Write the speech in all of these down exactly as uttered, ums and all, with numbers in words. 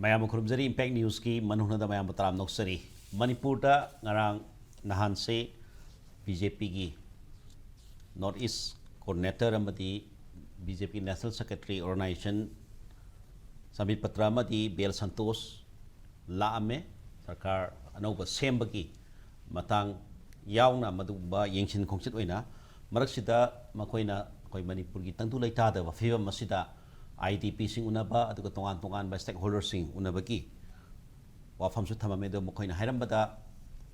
ꯃꯌꯥꯝꯕꯨ ꯈꯨꯔꯨꯝꯖꯔꯤ꯫ ꯏꯝꯄꯦꯛ ꯅ꯭ꯌꯨꯁꯀꯤ ꯃꯅꯨꯡꯗ ꯃꯌꯥꯝꯕꯨ ꯇꯔꯥꯝꯅ ꯑꯣꯛꯆꯔꯤ꯫ ꯃꯅꯤꯄꯨꯔꯗ ꯉꯔꯥꯡ ꯅꯍꯥꯟꯁꯤ ꯕꯤ ꯖꯦ ꯄꯤꯒꯤ ꯅꯣꯔꯠ ꯏꯁ ꯀꯣꯑꯣꯔꯗꯤꯅꯦꯇꯔ ꯑꯃꯗꯤ ꯕꯤ ꯖꯦ ꯄꯤ ꯅꯦꯁꯅꯦꯜ ꯁꯦꯀ꯭ꯔꯦꯇꯔꯤ ꯑꯣꯔꯒꯅꯥꯏꯖꯦꯁꯟ ꯁꯝꯕꯤꯠ ꯄꯇ꯭ꯔ ꯑꯃꯗꯤ ꯕꯤ ꯑꯦꯜ ꯁꯟꯇꯣꯁ ꯂꯥꯛꯑꯝꯃꯦ꯫ ꯁꯔꯀꯥꯔ ꯑꯅꯧꯕ ꯁꯦꯝꯕꯒꯤ ꯃꯇꯥꯡ ꯌꯥꯎꯅ ꯃꯗꯨꯒꯨꯝꯕ ꯌꯦꯡꯁꯤꯟ ꯈꯣꯡꯆꯠ ꯑꯣꯏꯅ ꯃꯔꯛꯁꯤꯗ ꯃꯈꯣꯏꯅ ꯑꯩꯈꯣꯏ ꯃꯅꯤꯄꯨꯔꯒꯤ ꯇꯪꯗꯨ ꯂꯩꯇꯥꯗꯕ ꯐꯤꯕꯝ ꯑꯁꯤꯗ ꯑꯥꯏ ꯗꯤ ꯄꯤꯁꯤꯡ ꯎꯅꯕ, ꯑꯗꯨꯒ ꯇꯣꯉꯥꯟ ꯇꯣꯉꯥꯟꯕ ꯁ꯭ꯇꯦꯛ ꯍꯣꯜꯗꯔꯁꯤꯡ ꯎꯅꯕꯒꯤ ꯋꯥꯐꯝꯁꯨ ꯊꯝꯃꯝꯃꯤ꯫ ꯑꯗꯣ ꯃꯈꯣꯏꯅ ꯍꯥꯏꯔꯝꯕꯗ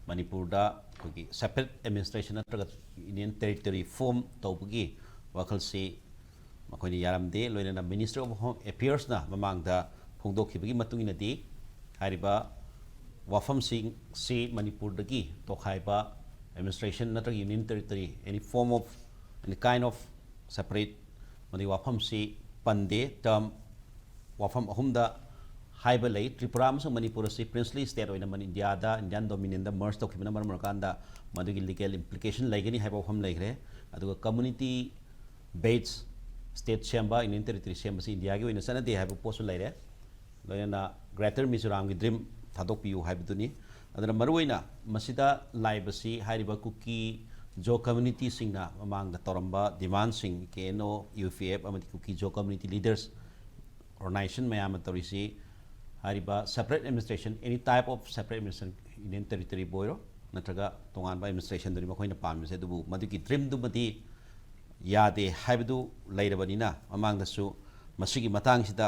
ꯃꯅꯤꯄꯨꯔꯗ ꯑꯩꯈꯣꯏꯒꯤ ꯁꯦꯄꯔꯦꯠ ꯑꯦꯗꯃꯤꯅꯤꯁꯇ꯭ꯔꯦꯁꯟ ꯅꯠꯇ꯭ꯔꯒ ꯌꯨꯅꯤꯌꯟ ꯇꯦꯔꯤꯇꯣꯔꯤ ꯐꯣꯝ ꯇꯧꯕꯒꯤ ꯋꯥꯈꯜꯁꯤ ꯃꯈꯣꯏꯅ ꯌꯥꯔꯝꯗꯦ꯫ ꯂꯣꯏꯅꯅ ꯃꯤꯅꯤꯁꯇ꯭ꯔꯤ ꯑꯣꯐ ꯍꯣꯝ ꯑꯦꯐꯤꯌꯔꯁꯅ ꯃꯃꯥꯡꯗ ꯐꯣꯡꯗꯣꯛꯈꯤꯕꯒꯤ ꯃꯇꯨꯡ ꯏꯟꯅꯗꯤ ꯍꯥꯏꯔꯤꯕ ꯋꯥꯐꯝꯁꯤꯡꯁꯤ ꯃꯅꯤꯄꯨꯔꯗꯒꯤ ꯇꯣꯈꯥꯏꯕ ꯑꯦꯗꯃꯤꯅꯤꯁꯇ꯭ꯔꯦꯁꯟ ꯅꯠꯇ꯭ꯔꯒ union territory, any form of, any kind of separate, ꯃꯗꯨꯒꯤ ꯋꯥꯐꯝꯁꯤ ꯄꯟꯗꯦ꯫ ꯇꯔꯝ ꯋꯥꯐꯝ ꯑꯍꯨꯝꯗ ꯍꯥꯏꯕ ꯂꯩ꯫ ꯇ꯭ꯔꯤꯄꯨꯔꯥ ꯑꯃꯁꯨꯡ ꯃꯅꯤꯄꯨꯔ ꯑꯁꯤ ꯄ꯭ꯔꯤꯟꯁꯂꯤ ꯁ꯭ꯇꯦꯠ ꯑꯣꯏꯅ ꯃꯅꯤ-, ꯏꯟꯗꯤꯌꯥꯗ, ꯏꯟꯗꯤꯌꯥꯟ ꯗꯣꯃꯤꯅꯤꯌꯟꯗ ꯃꯔꯖ ꯇꯧꯈꯤꯕꯅ ꯃꯔꯝ ꯑꯣꯏꯔꯀꯥꯟꯗ ꯃꯗꯨꯒꯤ ꯂꯤꯒꯦꯜ ꯏꯝꯄ꯭ꯂꯤꯀꯦꯁꯟ ꯂꯩꯒꯅꯤ ꯍꯥꯏꯕ ꯋꯥꯐꯝ ꯂꯩꯈ꯭ꯔꯦ꯫ ꯑꯗꯨꯒ ꯀꯝꯃꯨꯅꯤꯇꯤ ꯕꯦꯖ ꯁ꯭ꯇꯦꯠ ꯁꯦꯝꯕ, ꯌꯨꯅꯤꯌꯟ ꯇꯦꯔꯤꯇꯣꯔꯤ ꯁꯦꯝꯕꯁꯤ ꯏꯟꯗꯤꯌꯥꯒꯤ ꯑꯣꯏꯅ ꯆꯠꯅꯗꯦ ꯍꯥꯏꯕ ꯄꯣꯠꯁꯨ ꯂꯩꯔꯦ꯫ ꯂꯣꯏꯅꯅ ꯒ꯭ꯔꯦꯇꯔ ꯃꯤꯖꯣꯔꯥꯝꯒꯤ ꯗ꯭ꯔꯤꯝ ꯊꯥꯗꯣꯛꯄꯤꯌꯨ ꯍꯥꯏꯕꯗꯨꯅꯤ꯫ ꯑꯗꯨꯅ ꯃꯔꯨꯑꯣꯏꯅ ꯃꯁꯤꯗ ꯂꯥꯛꯏꯕꯁꯤ ꯍꯥꯏꯔꯤꯕ ꯀꯨꯀꯤ ꯖꯣ ꯀꯝꯃ꯭ꯌꯨꯅꯤꯇꯤꯁꯤꯡꯅ ꯃꯃꯥꯡꯗ ꯇꯧꯔꯝꯕ ꯗꯤꯃꯥꯟꯁꯤꯡ, ꯀꯦ N O, U P F ꯑꯃꯗꯤ ꯀꯨꯀꯤ ꯖꯣ ꯀꯝꯃ꯭ꯌꯨꯅꯤꯇꯤ ꯂꯤꯗꯔꯁ ꯑꯣꯔꯒꯅꯥꯏꯖꯦꯁꯟ ꯃꯌꯥꯝꯅ ꯇꯧꯔꯤꯁꯤ ꯍꯥꯏꯔꯤꯕ separate administration, any type of separate administration, union ꯇꯦꯔꯤꯇꯣꯔꯤꯕꯨ ꯑꯣꯏꯔꯣ ꯅꯠꯇ꯭ꯔꯒ ꯇꯣꯉꯥꯟꯕ ꯑꯦꯗꯃꯤꯅꯤꯁꯇ꯭ꯔꯦꯁꯟꯗꯨꯅꯤ ꯃꯈꯣꯏꯅ ꯄꯥꯝꯃꯤꯁꯦ꯫ ꯑꯗꯨꯕꯨ ꯃꯗꯨꯒꯤ ꯗ꯭ꯔꯤꯝꯗꯨꯃꯗꯤ ꯌꯥꯗꯦ ꯍꯥꯏꯕꯗꯨ ꯂꯩꯔꯕꯅꯤꯅ, ꯃꯃꯥꯡꯗꯁꯨ ꯃꯁꯤꯒꯤ ꯃꯇꯥꯡꯁꯤꯗ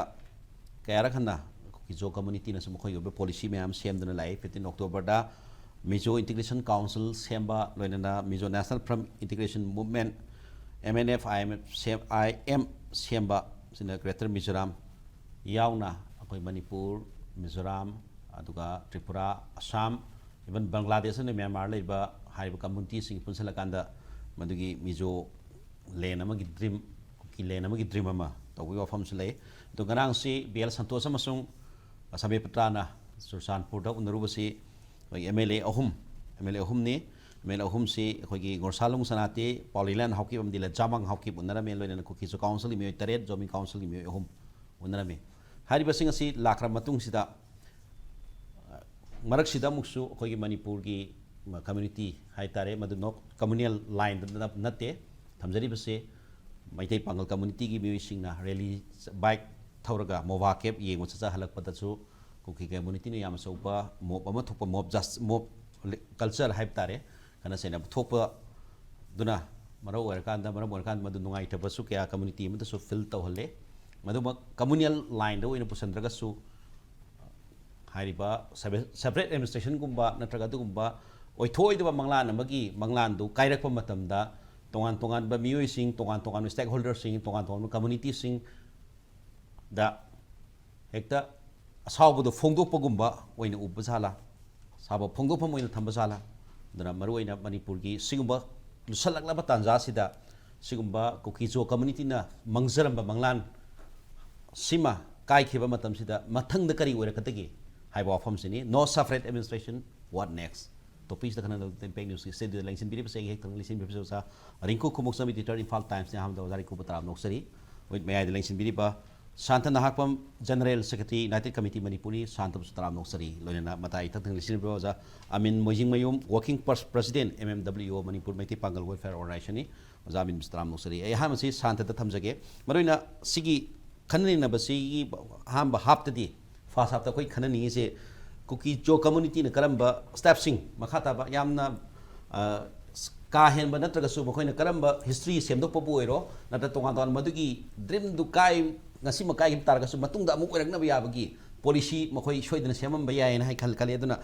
ꯀꯌꯥꯔꯛ ꯍꯟꯅ ꯑꯩꯈꯣꯏꯒꯤ ꯖꯣ ꯀꯝꯃ꯭ꯌꯨꯅꯤꯇꯤꯅꯁꯨ ꯃꯈꯣꯏꯒꯤ ꯑꯣꯏꯕ ꯄꯣꯂꯤꯁꯤ ꯃꯌꯥꯝ ꯁꯦꯝꯗꯨꯅ ꯂꯥꯛꯏ꯫ ꯐꯤꯐꯇꯤꯟ ꯑꯣꯛꯇꯣꯕꯔꯗ ꯃꯤꯖꯣ ꯏꯟꯇꯤꯒ꯭ꯔꯦꯁꯟ ꯀꯥꯎꯟꯁꯤꯜ ꯁꯦꯝꯕ, ꯂꯣꯏꯅꯅ Mizo national front integration movement, M N F I M F ꯁꯦꯝ-, ꯑꯥꯏ ꯑꯦꯝ ꯁꯦꯝꯕ, ꯁꯤꯅ ꯒ꯭ꯔꯦꯇꯔ ꯃꯤꯖꯣꯔꯥꯝ ꯌꯥꯎꯅ ꯑꯩꯈꯣꯏ ꯃꯅꯤꯄꯨꯔ, ꯃꯤꯖꯣꯔꯥꯝ, ꯑꯗꯨꯒ ꯇ꯭ꯔꯤꯄꯨꯔꯥ, ꯑꯁꯥꯝ, even ꯕꯪꯒ꯭ꯂꯥꯗꯦꯁ ꯑꯃꯗꯤ ꯃ꯭ꯌꯥꯟꯃꯥꯔ ꯂꯩꯔꯤꯕ ꯍꯥꯏꯔꯤꯕ ꯀꯝꯃ꯭ꯌꯨꯅꯤꯇꯤꯁꯤꯡ ꯄꯨꯟꯁꯤꯜꯂꯀꯥꯟꯗ ꯃꯗꯨꯒꯤ ꯃꯤꯖꯣ ꯂꯦꯟ ꯑꯃꯒꯤ ꯗ꯭ꯔꯤꯝ, ꯀꯨꯀꯤ ꯂꯦꯟ ꯑꯃꯒꯤ ꯗ꯭ꯔꯤꯝ ꯑꯃ ꯇꯧꯕꯒꯤ ꯋꯥꯐꯝꯁꯨ ꯂꯩ꯫ ꯑꯗꯣ ꯉꯔꯥꯡꯁꯤ ꯕꯤ ꯑꯦꯜ ꯁꯟꯇꯣꯁ ꯑꯃꯁꯨꯡ ꯁꯝꯕꯤꯠ ꯄꯇ꯭ꯔꯥꯅ ꯆꯨꯔꯆꯥꯟꯄꯨꯔꯗ ꯎꯅꯔꯨꯕꯁꯤ ꯑꯩꯈꯣꯏ ꯑꯦꯝ ꯑꯦꯜ ꯑꯦ ꯑꯍꯨꯝ, ꯑꯦꯝ ꯑꯦꯜ ꯑꯦ ꯑꯍꯨꯝꯅꯤ꯫ ꯑꯦꯝ ꯑꯦꯜ ꯑꯦ ꯑꯍꯨꯝꯁꯤ ꯑꯩꯈꯣꯏꯒꯤ ꯉꯣꯔꯁꯥꯂꯨꯡ ꯁꯅꯥꯇꯤ, ꯄꯥꯎꯂꯤꯂꯥꯟ ꯍꯥꯎꯀꯤꯞ ꯑꯃꯗꯤ ꯂꯖꯥꯃꯥꯡ ꯍꯥꯎꯀꯤꯞ ꯎꯅꯔꯝꯃꯤ꯫ ꯂꯣꯏꯅꯅ ꯀꯨꯀꯤ ꯖꯣ ꯀꯥꯎꯟꯁꯤꯜꯒꯤ ꯃꯤꯑꯣꯏ ꯇꯔꯦꯠ, ꯖꯣꯃꯤ ꯀꯥꯎꯟꯁꯤꯜꯒꯤ ꯃꯤꯑꯣꯏ ꯑꯍꯨꯝ ꯎꯅꯔꯝꯃꯤ꯫ ꯍꯥꯏꯔꯤꯕꯁꯤꯡ ꯑꯁꯤ ꯂꯥꯛꯈ꯭ꯔ ꯃꯇꯨꯡꯁꯤꯗ, ꯑ, ꯃꯔꯛꯁꯤꯗ ꯑꯃꯨꯛꯁꯨ ꯑꯩꯈꯣꯏꯒꯤ ꯃꯅꯤꯄꯨꯔꯒꯤ ꯀꯝꯃ꯭ꯌꯨꯅꯤꯇꯤ ꯍꯥꯏ ꯇꯥꯔꯦ, ꯃꯗꯨ ꯅꯣ-, ꯀꯝꯃ꯭ꯌꯨꯅꯦꯜ ꯂꯥꯏꯟꯗ ꯅꯠ-, ꯅꯠꯇꯦ, ꯊꯝꯖꯔꯤꯕꯁꯦ ꯃꯩꯇꯩ ꯄꯥꯉꯜ ꯀꯝꯃ꯭ꯌꯨꯅꯤꯇꯤꯒꯤ ꯃꯤꯑꯣꯏꯁꯤꯡꯅ ꯔꯦꯂꯤ, ꯕꯥꯏꯛ ꯊꯧꯔꯒ ꯃꯣꯕꯥ ꯀꯦꯞ ꯌꯦꯡꯕ ꯆꯠꯆ ꯍꯜꯂꯛꯄꯗꯁꯨ ꯀꯨꯀꯤ ꯀꯝꯃ꯭ꯌꯨꯅꯤꯇꯤꯅ ꯌꯥꯝ ꯑꯆꯧꯕ ꯃꯣꯞ ꯑꯃ ꯊꯣꯛꯄ, ꯃꯣꯞ ꯖꯁ-, ꯃꯣꯞ ꯀꯜꯆꯔ ꯍꯥꯏꯕ ꯇꯥꯔꯦ, ꯈꯠꯅ ꯆꯩꯅꯕ ꯊꯣꯛꯄꯗꯨꯅ ꯃꯔꯝ ꯑꯣꯏꯔꯀꯥꯟꯗ, ꯃꯔꯝ ꯑꯣꯏꯔꯀꯥꯟꯗ ꯃꯗꯨ ꯅꯨꯡꯉꯥꯏꯇꯕꯁꯨ ꯀꯌꯥ ꯀꯝꯃ꯭ꯌꯨꯅꯤꯇꯤ ꯑꯃꯗꯁꯨ ꯐꯤꯜ ꯇꯧꯍꯜꯂꯦ꯫ ꯃꯗꯨꯃꯛ ꯀꯝꯃ꯭ꯌꯨꯅꯦꯜ ꯂꯥꯏꯟꯗ ꯑꯣꯏꯅ ꯄꯨꯁꯤꯟꯗ꯭ꯔꯒꯁꯨ, ꯍꯥꯏꯔꯤꯕ ꯁꯦꯄꯔꯦꯠ ꯑꯦꯗꯃꯤꯅꯤꯁꯇ꯭ꯔꯦꯁꯟꯒꯨꯝꯕ ꯅꯠꯇ꯭ꯔꯒ ꯑꯗꯨꯒꯨꯝꯕ ꯑꯣꯏꯊꯣꯛꯑꯣꯏꯗꯕ ꯃꯪꯂꯥꯟ ꯑꯃꯒꯤ ꯃꯪꯂꯥꯟꯗꯨ ꯀꯥꯏꯔꯛꯄ ꯃꯇꯝꯗ, ꯇꯣꯉꯥꯟ ꯇꯣꯉꯥꯟꯕ ꯃꯤꯑꯣꯏꯁꯤꯡ, ꯇꯣꯉꯥꯟ ꯇꯣꯉꯥꯟꯕ ꯁ꯭ꯇꯦꯛ ꯍꯣꯜꯗꯔꯁꯤꯡ, ꯇꯣꯉꯥꯟ ꯇꯣꯉꯥꯟꯕ ꯀꯝꯃ꯭ꯌꯨꯅꯤꯇꯤꯁꯤꯡꯗ ꯍꯦꯛꯇ ꯑꯁꯥꯎꯕꯗꯣ ꯐꯣꯡꯗꯣꯛꯄꯒꯨꯝꯕ ꯑꯣꯏꯅ ꯎꯕ ꯖꯥꯠꯂꯥ, ꯑꯁꯥꯎꯕ ꯐꯣꯡꯗꯣꯛꯐꯝ ꯑꯣꯏꯅ ꯊꯝꯕ ꯖꯥꯠꯂꯥ? ꯑꯗꯨꯅ ꯃꯔꯨꯑꯣꯏꯅ ꯃꯅꯤꯄꯨꯔꯒꯤ ꯁꯤꯒꯨꯝꯕ ꯂꯨꯁꯜꯂꯛꯂꯕ ꯇꯥꯟꯖꯥꯁꯤꯗ, ꯁꯤꯒꯨꯝꯕ ꯀꯨꯀꯤ ꯖꯣ ꯀꯝꯃ꯭ꯌꯨꯅꯤꯇꯤꯅ ꯃꯪꯖꯔꯝꯕ ꯃꯪꯂꯥꯟ ꯁꯤꯃ ꯀꯥꯏꯈꯤꯕ ꯃꯇꯝꯁꯤꯗ ꯃꯊꯪꯗ ꯀꯔꯤ ꯑꯣꯏꯔꯛꯀꯗꯒꯦ ꯍꯥꯏꯕ ꯋꯥꯐꯝꯁꯤꯅꯤ꯫ No separate administration, what next? ꯇꯣꯄꯤꯛꯁꯤꯗ ꯈꯟꯅꯅꯕ ꯏꯝꯄꯦꯛ ꯅ꯭ꯌꯨꯁꯀꯤ ꯁ꯭ꯇꯨꯗꯤꯑꯣꯗ ꯂꯦꯡꯁꯤꯟꯕꯤꯔꯤꯕꯁꯦ ꯑꯩꯒꯤ ꯍꯦꯛ ꯊꯪꯅ ꯂꯦꯡꯁꯤꯟꯕꯤꯔꯤꯕꯁꯦ ꯑꯣꯖꯥ ꯔꯤꯡꯀꯨ ꯈꯨꯃꯨꯛꯆꯝ, ꯏꯗꯤꯇꯔ, ꯏꯝꯐꯥꯜ ꯇꯥꯏꯝꯁꯅꯤ꯫ ꯑꯍꯥꯟꯕꯗ ꯑꯣꯖꯥ ꯔꯤꯡꯀꯨꯕꯨ ꯇꯔꯥꯝꯅ ꯑꯣꯛꯆꯔꯤ꯫ ꯍꯧꯖꯤꯛ ꯃꯌꯥꯏꯗ ꯂꯦꯡꯁꯤꯟꯕꯤꯔꯤꯕ ꯁꯥꯟꯇ ꯅꯍꯥꯛꯄꯝ, general secretary, united committee Manipuri, ꯁꯥꯟꯇꯕꯨꯁꯨ ꯇꯔꯥꯝꯅ ꯑꯣꯛꯆꯔꯤ꯫ ꯂꯣꯏꯅꯅ ꯃꯇꯥꯏ ꯏꯊꯪ ꯊꯪꯅ ꯂꯦꯡꯁꯤꯟꯕꯤꯔꯤꯕ ꯑꯣꯖꯥ ꯑꯃꯤꯟ ꯃꯣꯏꯖꯤꯡꯃꯌꯨꯝ, ꯋꯥꯔꯀꯤꯡ ꯄ꯭ꯔꯁ-, president, M M W O, Manipur Meitei ꯄꯥꯡꯒꯜ ꯋꯦꯜꯐꯤꯌꯔ ꯑꯣꯔꯒꯅꯥꯏꯖꯦꯁꯟꯅꯤ꯫ ꯑꯣꯖꯥ ꯑꯃꯤꯟꯕꯨꯁꯨ ꯇꯔꯥꯝꯅ ꯑꯣꯛꯆꯔꯤ꯫ ꯑꯩ ꯑꯍꯥꯟꯕꯁꯤ ꯁꯥꯟꯇꯗ ꯊꯝꯖꯒꯦ꯫ ꯃꯔꯨꯑꯣꯏꯅ ꯁꯤꯒꯤ ꯈꯟꯅ ꯅꯩꯅꯕꯁꯤꯒꯤ ꯑꯍꯥꯟꯕ ꯍꯥꯞꯇꯗꯤ, ꯐꯥꯔꯁ ꯍꯥꯞꯇ ꯑꯩꯈꯣꯏ ꯈꯟꯅꯅꯤꯡꯉꯤꯁꯦ, ꯀꯨꯀꯤ ꯖꯣ ꯀꯝꯃ꯭ꯌꯨꯅꯤꯇꯤꯅ ꯀꯔꯝꯕ ꯁ꯭ꯇꯦꯞꯁꯤꯡ, ꯃꯈꯥ ꯇꯥꯕ ꯌꯥꯝꯅ, ꯑ, ꯀꯥ ꯍꯦꯟꯕ ꯅꯠꯇ꯭ꯔꯒꯁꯨ ꯃꯈꯣꯏꯅ ꯀꯔꯝꯕ ꯍꯤꯁꯇ꯭ꯔꯤ ꯁꯦꯝꯗꯣꯛꯄꯕꯨ ꯑꯣꯏꯔꯣ, ꯅꯠꯇ꯭ꯔ ꯇꯣꯉꯥꯟ ꯇꯣꯉꯥꯟꯕ ꯃꯗꯨꯒꯤ ꯗ꯭ꯔꯤꯝꯗꯨ ꯀꯥꯏ-, ꯉꯁꯤꯃꯛ ꯀꯥꯏꯈꯤꯕ ꯇꯥꯔꯒꯁꯨ ꯃꯇꯨꯡꯗ ꯑꯃꯨꯛ ꯑꯣꯏꯔꯛꯅꯕ ꯌꯥꯕꯒꯤ ꯄꯣꯂꯤꯁꯤ ꯃꯈꯣꯏ ꯁꯣꯏꯗꯅ ꯁꯦꯝꯃꯝꯕ ꯌꯥꯏꯅ ꯍꯥꯏ ꯈꯜ-, ꯈꯜꯂꯤ꯫ ꯑꯗꯨꯅ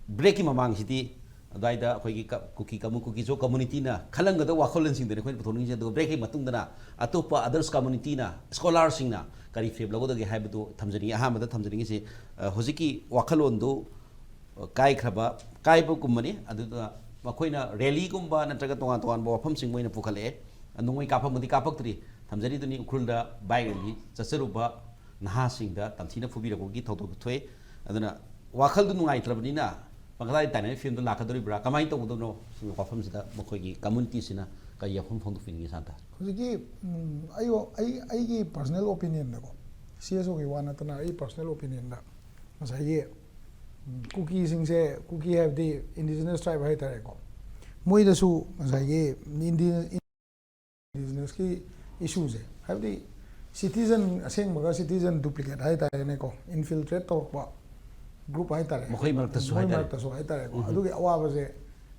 ꯕ꯭ꯔꯦꯛꯀꯤ ꯃꯃꯥꯡꯁꯤꯗꯤ ꯑꯗꯨꯋꯥꯏꯗ ꯑꯩꯈꯣꯏꯒꯤ ꯀ-, ꯀꯨꯀꯤ ꯀꯝꯃꯨ-, ꯀꯨꯀꯤ ꯖꯣ ꯀꯝꯃ꯭ꯌꯨꯅꯤꯇꯤꯅ ꯈꯜꯂꯝꯒꯗꯕ ꯋꯥꯈꯜꯂꯣꯟꯁꯤꯡꯗꯨꯅꯤ ꯑꯩꯈꯣꯏꯅ ꯄꯨꯊꯣꯛꯅꯤꯡꯉꯤꯁꯦ꯫ ꯑꯗꯨꯒ ꯕ꯭ꯔꯦꯛꯀꯤ ꯃꯇꯨꯡꯗꯅ ꯑꯇꯣꯞꯄ ꯑꯗꯔꯁ ꯀꯝꯃ꯭ꯌꯨꯅꯤꯇꯤꯅ, ꯁ꯭ꯀꯣꯂꯥꯔꯁꯤꯡꯅ ꯀꯔꯤ ꯐꯤꯔꯦꯞ ꯂꯧꯒꯗꯒꯦ ꯍꯥꯏꯕꯗꯨ ꯊꯝꯖꯅꯤꯡꯉꯤ꯫ ꯑꯍꯥꯟꯕꯗ ꯊꯝꯖꯅꯤꯡꯉꯤꯁꯤ, ꯑ, ꯍꯧꯖꯤꯛꯀꯤ ꯋꯥꯈꯜꯂꯣꯟꯗꯨ, ꯑ, ꯀꯥꯏꯈ꯭ꯔꯕ, ꯀꯥꯏꯕꯒꯨꯝꯕꯅꯤ꯫ ꯑꯗꯨꯗ ꯃꯈꯣꯏꯅ ꯔꯦꯂꯤꯒꯨꯝꯕ ꯅꯠꯇ꯭ꯔꯒ ꯇꯣꯉꯥꯟ ꯇꯣꯉꯥꯟꯕ ꯋꯥꯐꯝꯁꯤꯡ ꯃꯣꯏꯅ ꯄꯨꯈꯠꯂꯛꯑꯦ꯫ ꯅꯣꯡꯃꯩ ꯀꯥꯞꯐꯝꯕꯨꯗꯤ ꯀꯥꯞꯄꯛꯇ꯭ꯔꯤ꯫ ꯊꯝꯖꯔꯤꯗꯨꯅꯤ, ꯎꯈ꯭ꯔꯨꯜꯗ ꯕꯥꯏꯛ ꯔꯦꯂꯤ ꯆꯠꯆꯔꯨꯕ ꯅꯍꯥꯁꯤꯡꯗ ꯇꯝꯊꯤꯅ ꯐꯨꯕꯤꯔꯛꯄꯒꯤ ꯊꯧꯗꯣꯛ ꯊꯣꯛꯑꯦ꯫ ꯑꯗꯨꯅ ꯋꯥꯈꯜꯗꯨ ꯅꯨꯡꯉꯥꯏꯇ꯭ꯔꯕꯅꯤꯅ ꯄꯪꯀꯗꯥꯏ ꯇꯥꯏꯅꯕ ꯐꯤꯕꯝꯗ ꯂꯥꯛꯀꯗꯧꯔꯤꯕ꯭ꯔꯥ, ꯀꯃꯥꯏꯅ ꯇꯧꯒꯗꯕꯅꯣ? ꯁꯤꯒꯤ ꯋꯥꯐꯝꯁꯤꯗ ꯃꯈꯣꯏꯒꯤ ꯀꯝꯃ꯭ꯌꯨꯅꯤꯇꯤꯁꯤꯅ ꯀꯔꯤ ꯋꯥꯐꯝ ꯐꯣꯡꯗꯣꯛꯄꯤꯅꯤꯡꯉꯤ, ꯁꯥꯟꯇ? ꯍꯧꯖꯤꯛꯀꯤ, ꯎꯝ, ꯑꯩ ꯋꯥ-, ꯑꯩ, ꯑꯩꯒꯤ ꯄꯔꯁꯣꯅꯦꯜ ꯑꯣꯄꯤꯅꯤꯌꯟꯗꯀꯣ, ꯁꯤ ꯑꯦꯁ ꯑꯣꯒꯤ ꯋꯥ ꯅꯠꯇꯅ ꯑꯩ personal opinion ꯗ ꯉꯁꯥꯏꯒꯤ ꯎꯝ, ꯀꯨꯀꯤꯁꯤꯡꯁꯦ, ꯀꯨꯀꯤ ꯍꯥꯏꯕꯗꯤ indigenous tribe ꯍꯥꯏꯇꯥꯔꯦꯀꯣ, ꯃꯣꯏꯗꯁꯨ ꯉꯁꯥꯏꯒꯤ ꯏꯟꯗꯤ indigenous ꯀꯤ issue ꯁꯦ, ꯍꯥꯏꯕꯗꯤ citizen ꯑꯁꯦꯡꯕꯒ citizen duplicate ꯍꯥꯏꯇꯥꯔꯦꯅꯦꯀꯣ, infiltrate ꯇꯧꯔꯛꯄ group ꯍꯥꯏꯇꯥꯔꯦ, ꯃꯈꯣꯏ ꯃꯔꯛꯇꯁꯨ ꯃꯣꯏ ꯍꯥꯏꯇꯥꯔꯦ꯫ ꯃꯔꯛꯇꯁꯨ ꯍꯥꯏꯇꯥꯔꯦꯀꯣ꯫ ꯑꯗꯨꯒꯤ ꯑꯋꯥꯕꯁꯦ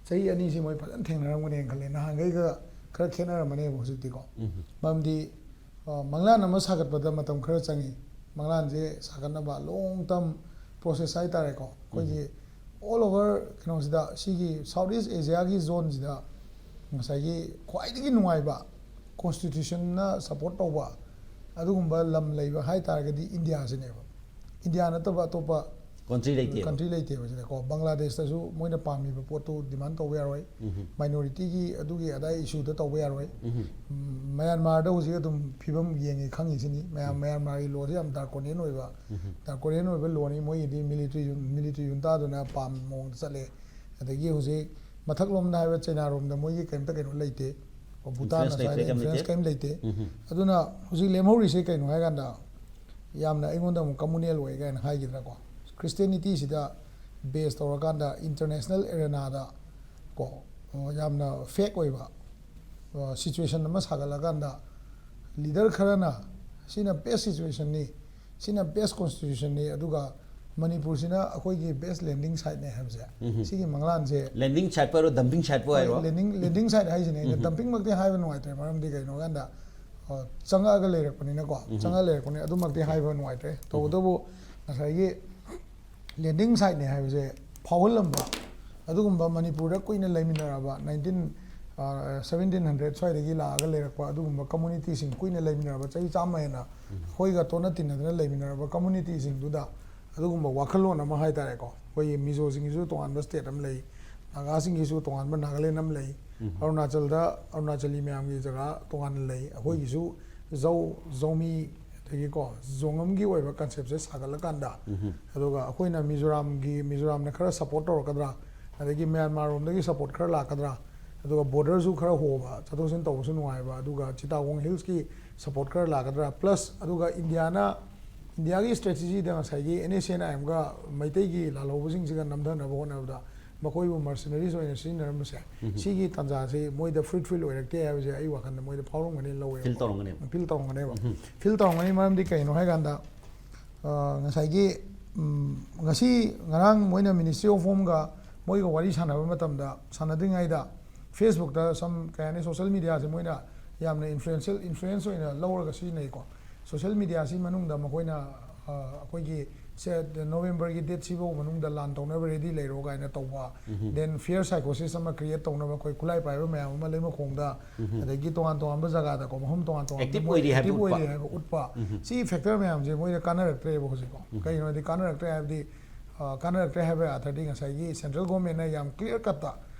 ꯆꯍꯤ ꯑꯅꯤꯁꯤ ꯃꯣꯏ ꯐꯖꯅ ꯊꯦꯡꯅꯔꯝꯒꯅꯦꯅ ꯈꯜꯂꯦ꯫ ꯅꯍꯥꯟꯈꯩꯒ ꯈꯔ ꯈꯦꯠꯅꯔꯝꯃꯅꯦꯕ ꯍꯧꯖꯤꯛꯇꯤꯀꯣ꯫ ꯃꯔꯝꯗꯤ ꯑ, ꯃꯪꯂꯥꯟ ꯑꯃ ꯁꯥꯒꯠꯄꯗ ꯃꯇꯝ ꯈꯔ ꯆꯪꯉꯤ꯫ ꯃꯪꯂꯥꯟꯁꯦ ꯁꯥꯒꯠꯅꯕ long term process ꯍꯥꯏꯇꯥꯔꯦꯀꯣ꯫ ꯑꯩꯈꯣꯏꯒꯤ all over ꯀꯩꯅꯣꯁꯤꯗ, ꯁꯤꯒꯤ South East Asia ꯒꯤ zone ꯁꯤꯗ ꯉꯁꯥꯏꯒꯤ ꯈ꯭ꯋꯥꯏꯗꯒꯤ ꯅꯨꯡꯉꯥꯏꯕ, constitution ꯅ support ꯇꯧꯕ ꯑꯗꯨꯒꯨꯝꯕ ꯂꯝ ꯂꯩꯕ ꯍꯥꯏꯇꯥꯔꯒꯗꯤ ꯏꯟꯗꯤꯌꯥꯁꯤꯅꯦꯕ꯫ ꯏꯟꯗꯤꯌꯥ ꯅꯠꯇꯕ ꯑꯇꯣꯞꯄ Country ꯂꯩꯇꯦꯕ꯫ Country ꯂꯩꯇꯦꯕ ꯁꯤꯗꯀꯣ꯫ ꯕꯪꯒ꯭ꯂꯥꯗꯦꯁꯇꯁꯨ ꯃꯣꯏꯅ ꯄꯥꯝꯃꯤꯕ ꯄꯣꯠꯇꯨ demand ꯇꯧꯕ ꯌꯥꯔꯣꯏ꯫ Minority ꯒꯤ ꯑꯗꯨꯒꯤ ꯑꯗꯥꯏ issue ꯗ ꯇꯧꯕ ꯌꯥꯔꯣꯏ꯫ ꯎꯝ, ꯃ꯭ꯌꯥꯟꯃꯥꯔꯗ ꯍꯧꯖꯤꯛ ꯑꯗꯨꯝ ꯐꯤꯕꯝ ꯌꯦꯡꯉꯤ, ꯈꯪꯉꯤꯁꯤꯅꯤ꯫ ꯃꯌꯥꯝ ꯃ꯭ꯌꯥꯟꯃꯥꯔꯒꯤ law ꯁꯦ ꯌꯥꯝ draconian ꯑꯣꯏꯕ, draconian ꯑꯣꯏꯕ law ꯅꯤ꯫ ꯃꯣꯏꯒꯤꯗꯤ military military junta ꯗꯨꯅ ꯄꯥꯝꯕ ꯃꯑꯣꯡꯗ ꯆꯠꯂꯦ꯫ ꯑꯗꯒꯤ ꯍꯧꯖꯤꯛ ꯃꯊꯛꯂꯣꯝꯗ ꯍꯥꯏꯕ ꯆꯩꯅꯥꯔꯣꯝꯗ ꯃꯣꯏꯒꯤ ꯀꯔꯤꯝꯇ ꯀꯩꯅꯣ ꯂꯩꯇꯦ꯫ ꯚꯨꯇꯥꯟ Influence ꯂꯩꯇ꯭ꯔꯦ, ꯑꯁ꯭ꯋꯥꯏꯗ ꯀꯩꯝ influence ꯂꯩꯇꯦ꯫ ꯀꯔꯤꯝ ꯂꯩꯇꯦ꯫ ꯑꯗꯨꯅ ꯍꯧꯖꯤꯛ ꯂꯦꯝꯍꯧꯔꯤꯁꯦ ꯀꯩꯅꯣ ꯍꯥꯏꯀꯥꯟꯗ, ꯌꯥꯝꯅ ꯑꯩꯉꯣꯟꯗ ꯑꯃꯨꯛ communal ꯑꯣꯏ ꯀꯥꯏꯅ ꯍꯥꯏꯒꯗ꯭ꯔꯥꯀꯣ, Christianity ꯁꯤꯗ base ꯇꯧꯔꯀꯥꯟꯗ international arena ꯗ ꯀꯣ, ꯑ, ꯌꯥꯝꯅ fake ꯑꯣꯏꯕ, ꯑ, situation ꯑꯃ ꯁꯥꯒꯠꯂꯀꯥꯟꯗ, leader ꯈꯔꯅ ꯁꯤꯅ best situation ꯅꯤ, ꯁꯤꯅ best constitution ꯅꯤ, ꯑꯗꯨꯒ ꯃꯅꯤꯄꯨꯔꯁꯤꯅ ꯑꯩꯈꯣꯏꯒꯤ best landing site ꯅꯦ ꯍꯥꯏꯕꯁꯦ, ꯁꯤꯒꯤ ꯃꯪꯂꯥꯟꯁꯦ Landing site ꯄꯨ ꯍꯥꯏꯔꯣ, dumping site ꯄꯨ ꯍꯥꯏꯔꯣ? Landing, landing site ꯍꯥꯏꯁꯤꯅꯦ꯫ ꯑꯩꯅ dumping ꯃꯛꯇꯤ ꯍꯥꯏꯕ ꯅꯨꯡꯉꯥꯏꯇ꯭ꯔꯦ, ꯃꯔꯝꯗꯤ ꯀꯩꯅꯣ ꯍꯥꯏꯀꯥꯟꯗ, ꯑ, ꯆꯪꯉꯛꯑꯒ ꯂꯩꯔꯛꯄꯅꯤꯅꯀꯣ꯫ ꯆꯪꯉꯛꯑ ꯂꯩꯔꯛꯄꯅꯤ, ꯑꯗꯨꯃꯛꯇꯤ ꯍꯥꯏꯕ ꯅꯨꯡꯉꯥꯏꯇ꯭ꯔꯦ꯫ ꯇꯧꯕꯇꯕꯨ ꯉꯁꯥꯏꯒꯤ landing site ꯅꯦ ꯍꯥꯏꯕꯁꯦ ꯐꯥꯎꯍꯜꯂꯝꯕ ꯑꯗꯨꯒꯨꯝꯕ ꯃꯅꯤꯄꯨꯔꯗ ꯀꯨꯏꯅ ꯂꯩꯃꯤꯟꯅꯔꯕ nineteen, ꯑ, seventeen hundred ꯁ꯭ꯋꯥꯏꯗꯒꯤ ꯂꯥꯛꯑꯒ ꯂꯩꯔꯛꯄ ꯑꯗꯨꯒꯨꯝꯕ community ꯁꯤꯡ, ꯀꯨꯏꯅ ꯂꯩꯃꯤꯟꯅꯔꯕ, ꯆꯍꯤ ꯆꯥꯝꯃ ꯍꯦꯟꯅ ꯑꯩꯈꯣꯏꯒ ꯇꯣꯠꯅ ꯇꯤꯟꯅꯗꯅ ꯂꯩꯃꯤꯟꯅꯔꯕ community ꯁꯤꯡꯗꯨꯗ ꯑꯗꯨꯒꯨꯝꯕ ꯋꯥꯈꯜꯂꯣꯟ ꯑꯃ ꯍꯥꯏꯇꯥꯔꯦꯀꯣ, ꯑꯩꯈꯣꯏꯒꯤ ꯃꯤꯖꯣꯁꯤꯡꯒꯤꯁꯨ ꯇꯣꯉꯥꯟꯕ state ꯑꯃ ꯂꯩ, ꯅꯥꯒꯥꯁꯤꯡꯒꯤꯁꯨ ꯇꯣꯉꯥꯟꯕ ꯅꯥꯒꯥꯂꯦꯟ ꯑꯃ ꯂꯩ, ꯑꯔꯨꯅꯥꯆꯜꯗ ꯑꯔꯨꯅꯥꯆꯂꯤ ꯃꯌꯥꯝꯒꯤ ꯖꯒꯥ ꯇꯣꯉꯥꯟꯅ ꯂꯩ, ꯑꯩꯈꯣꯏꯒꯤꯁꯨ ꯖꯧ, ꯖꯧꯃꯤ, ꯑꯗꯒꯤꯀꯣ, ꯖꯣꯉꯝꯒꯤ ꯑꯣꯏꯕ concept ꯁꯦ ꯁꯥꯒꯠꯂꯀꯥꯟꯗ, ꯑꯗꯨꯒ ꯑꯩꯈꯣꯏꯅ ꯃꯤꯖꯣꯔꯥꯝꯒꯤ, ꯃꯤꯖꯣꯔꯥꯝꯅ ꯈꯔ support ꯇꯧꯔꯛꯀꯗ꯭ꯔꯥ, ꯑꯗꯒꯤ ꯃ꯭ꯌꯥꯟꯃꯥꯔ ꯔꯣꯝꯗꯒꯤ support ꯈꯔ ꯂꯥꯛꯀꯗ꯭ꯔꯥ, ꯑꯗꯨꯒ border ꯁꯨ ꯈꯔ ꯍꯣꯕ, ꯆꯠꯊꯣꯛ ꯆꯠꯁꯤꯟ ꯇꯧꯕꯁꯨ ꯅꯨꯡꯉꯥꯏꯕ, ꯑꯗꯨꯒ ꯆꯤꯇꯥꯒꯣꯡ hills ꯀꯤ support ꯈꯔ ꯂꯥꯛꯀꯗ꯭ꯔꯥ, plus ꯑꯗꯨꯒ ꯏꯟꯗꯤꯌꯥꯅ ꯏꯟꯗꯤꯌꯥꯒꯤ ꯁ꯭ꯇ꯭ꯔꯦꯇꯦꯖꯤꯗ ꯉꯁꯥꯏꯒꯤ ꯑꯦꯟ ꯑꯦꯁ ꯑꯦꯟ ꯑꯥꯏ ꯑꯦꯝꯒ ꯃꯩꯇꯩꯒꯤ ꯂꯥꯜꯍꯧꯕꯁꯤꯡꯁꯤꯒ ꯅꯝꯊꯅꯕ ꯍꯣꯠꯅꯕꯗ ꯃꯈꯣꯏꯕꯨ ꯃꯔꯁꯤꯅꯔꯤꯁ ꯑꯣꯏꯅ ꯁꯤꯖꯤꯟꯅꯔꯝꯕꯁꯦ, ꯁꯤꯒꯤ ꯇꯥꯟꯖꯥꯁꯤ ꯃꯣꯏꯗ ꯐ꯭ꯔꯨꯠꯐꯨꯜ ꯑꯣꯏꯔꯛꯇꯦ ꯍꯥꯏꯕꯁꯦ ꯑꯩ ꯋꯥꯈꯜꯗ ꯃꯣꯏꯗ ꯐꯥꯎꯔꯝꯒꯅꯤ ꯂꯧꯋꯦ꯫ ꯐꯤꯜ ꯇꯧꯔꯝꯒꯅꯦꯕ꯫ ꯐꯤꯜ ꯇꯧꯔꯝꯒꯅꯦꯕ꯫ ꯐꯤꯜ ꯇꯧꯔꯝꯒꯅꯤ꯫ ꯃꯔꯝꯗꯤ ꯀꯩꯅꯣ ꯍꯥꯏꯀꯥꯟꯗ, ꯑ, ꯉꯁꯥꯏꯒꯤ, ꯎꯝ, ꯉꯁꯤ ꯉꯔꯥꯡ ꯃꯣꯏꯅ ꯃꯤꯅꯤꯁꯇ꯭ꯔꯤ ꯑꯣꯐ ꯍꯣꯝꯒ ꯃꯣꯏꯒ ꯋꯥꯔꯤ ꯁꯥꯟꯅꯕ ꯃꯇꯝꯗ, ꯁꯥꯟꯅꯗ꯭ꯔꯤꯉꯩꯗ ꯐꯦꯁꯕꯨꯛꯇ ꯁꯝ, ꯀꯩ ꯍꯥꯏꯅꯤ, ꯁꯣꯁꯦꯜ ꯃꯤꯗꯤꯌꯥꯁꯦ ꯃꯣꯏꯅ ꯌꯥꯝꯅ ꯏꯟꯐ꯭ꯂꯨꯌꯦꯟꯁꯤꯌꯦꯜ, ꯏꯟꯐ꯭ꯂꯨꯌꯦꯟꯁ ꯑꯣꯏꯅ ꯂꯧꯔꯒ ꯁꯤꯖꯤꯟꯅꯩꯀꯣ꯫ ꯁꯣꯁꯦꯜ ꯃꯤꯗꯤꯌꯥꯁꯤ ꯃꯅꯨꯡꯗ ꯃꯈꯣꯏꯅ, ꯑ, ꯑꯩꯈꯣꯏꯒꯤ ꯁꯦ, ꯅꯣꯕꯦꯝꯕꯔꯒꯤ ꯗꯦꯠ ꯁꯤꯐꯧ ꯃꯅꯨꯡꯗ ꯂꯥꯟ ꯇꯧꯅꯕ ꯔꯦꯗꯤ ꯂꯩꯔꯣ ꯀꯥꯏꯅ ꯇꯧꯕ, ꯗꯦꯟ ꯐꯤꯌꯔ ꯁꯥꯏꯀꯣꯁꯤꯁ ꯑꯃ ꯀ꯭ꯔꯤꯌꯦꯠ ꯇꯧꯅꯕ ꯑꯩꯈꯣꯏ ꯈꯨꯠꯂꯥꯏ ꯄꯥꯏꯕ ꯃꯌꯥꯝ ꯑꯃ ꯂꯩꯃꯈꯣꯡꯗ, ꯑꯗꯒꯤ ꯇꯣꯉꯥꯟ ꯇꯣꯉꯥꯟꯕ ꯖꯒꯥꯗꯀꯣ, ꯃꯐꯝ ꯇꯣꯉꯥꯟ ꯇꯣꯉꯥꯟꯕꯗ Active ꯃꯣꯏ ꯑꯣꯏꯔꯤ ꯍꯥꯏꯕ active ꯎꯠꯄ꯫ ꯑꯣꯏꯔꯤ ꯍꯥꯏꯕ ꯎꯠꯄ꯫ ꯁꯤ ꯐꯦꯛꯇꯔ ꯃꯌꯥꯝꯁꯦ ꯃꯣꯏꯗ ꯀꯥꯟꯅꯔꯛꯇ꯭ꯔꯦꯕ ꯍꯧꯖꯤꯛꯐꯥꯎ꯫ ꯀꯩꯒꯤꯅꯣ ꯍꯥꯏꯗꯤ ꯀꯥꯟꯅꯔꯛꯇ꯭ꯔꯦ ꯍꯥꯏꯕꯗꯤ, ꯑ, ꯀꯥꯟꯅꯔꯛꯇ꯭ꯔꯦ ꯍꯥꯏꯕ ꯑꯥꯔꯊꯗꯤ ꯉꯁꯥꯏꯒꯤ ꯁꯦꯟꯇ꯭ꯔꯦꯜ ꯒꯣꯔꯃꯦꯟꯅ ꯌꯥꯝ ꯀ꯭ꯂꯤꯌꯔ ꯀꯠꯇ,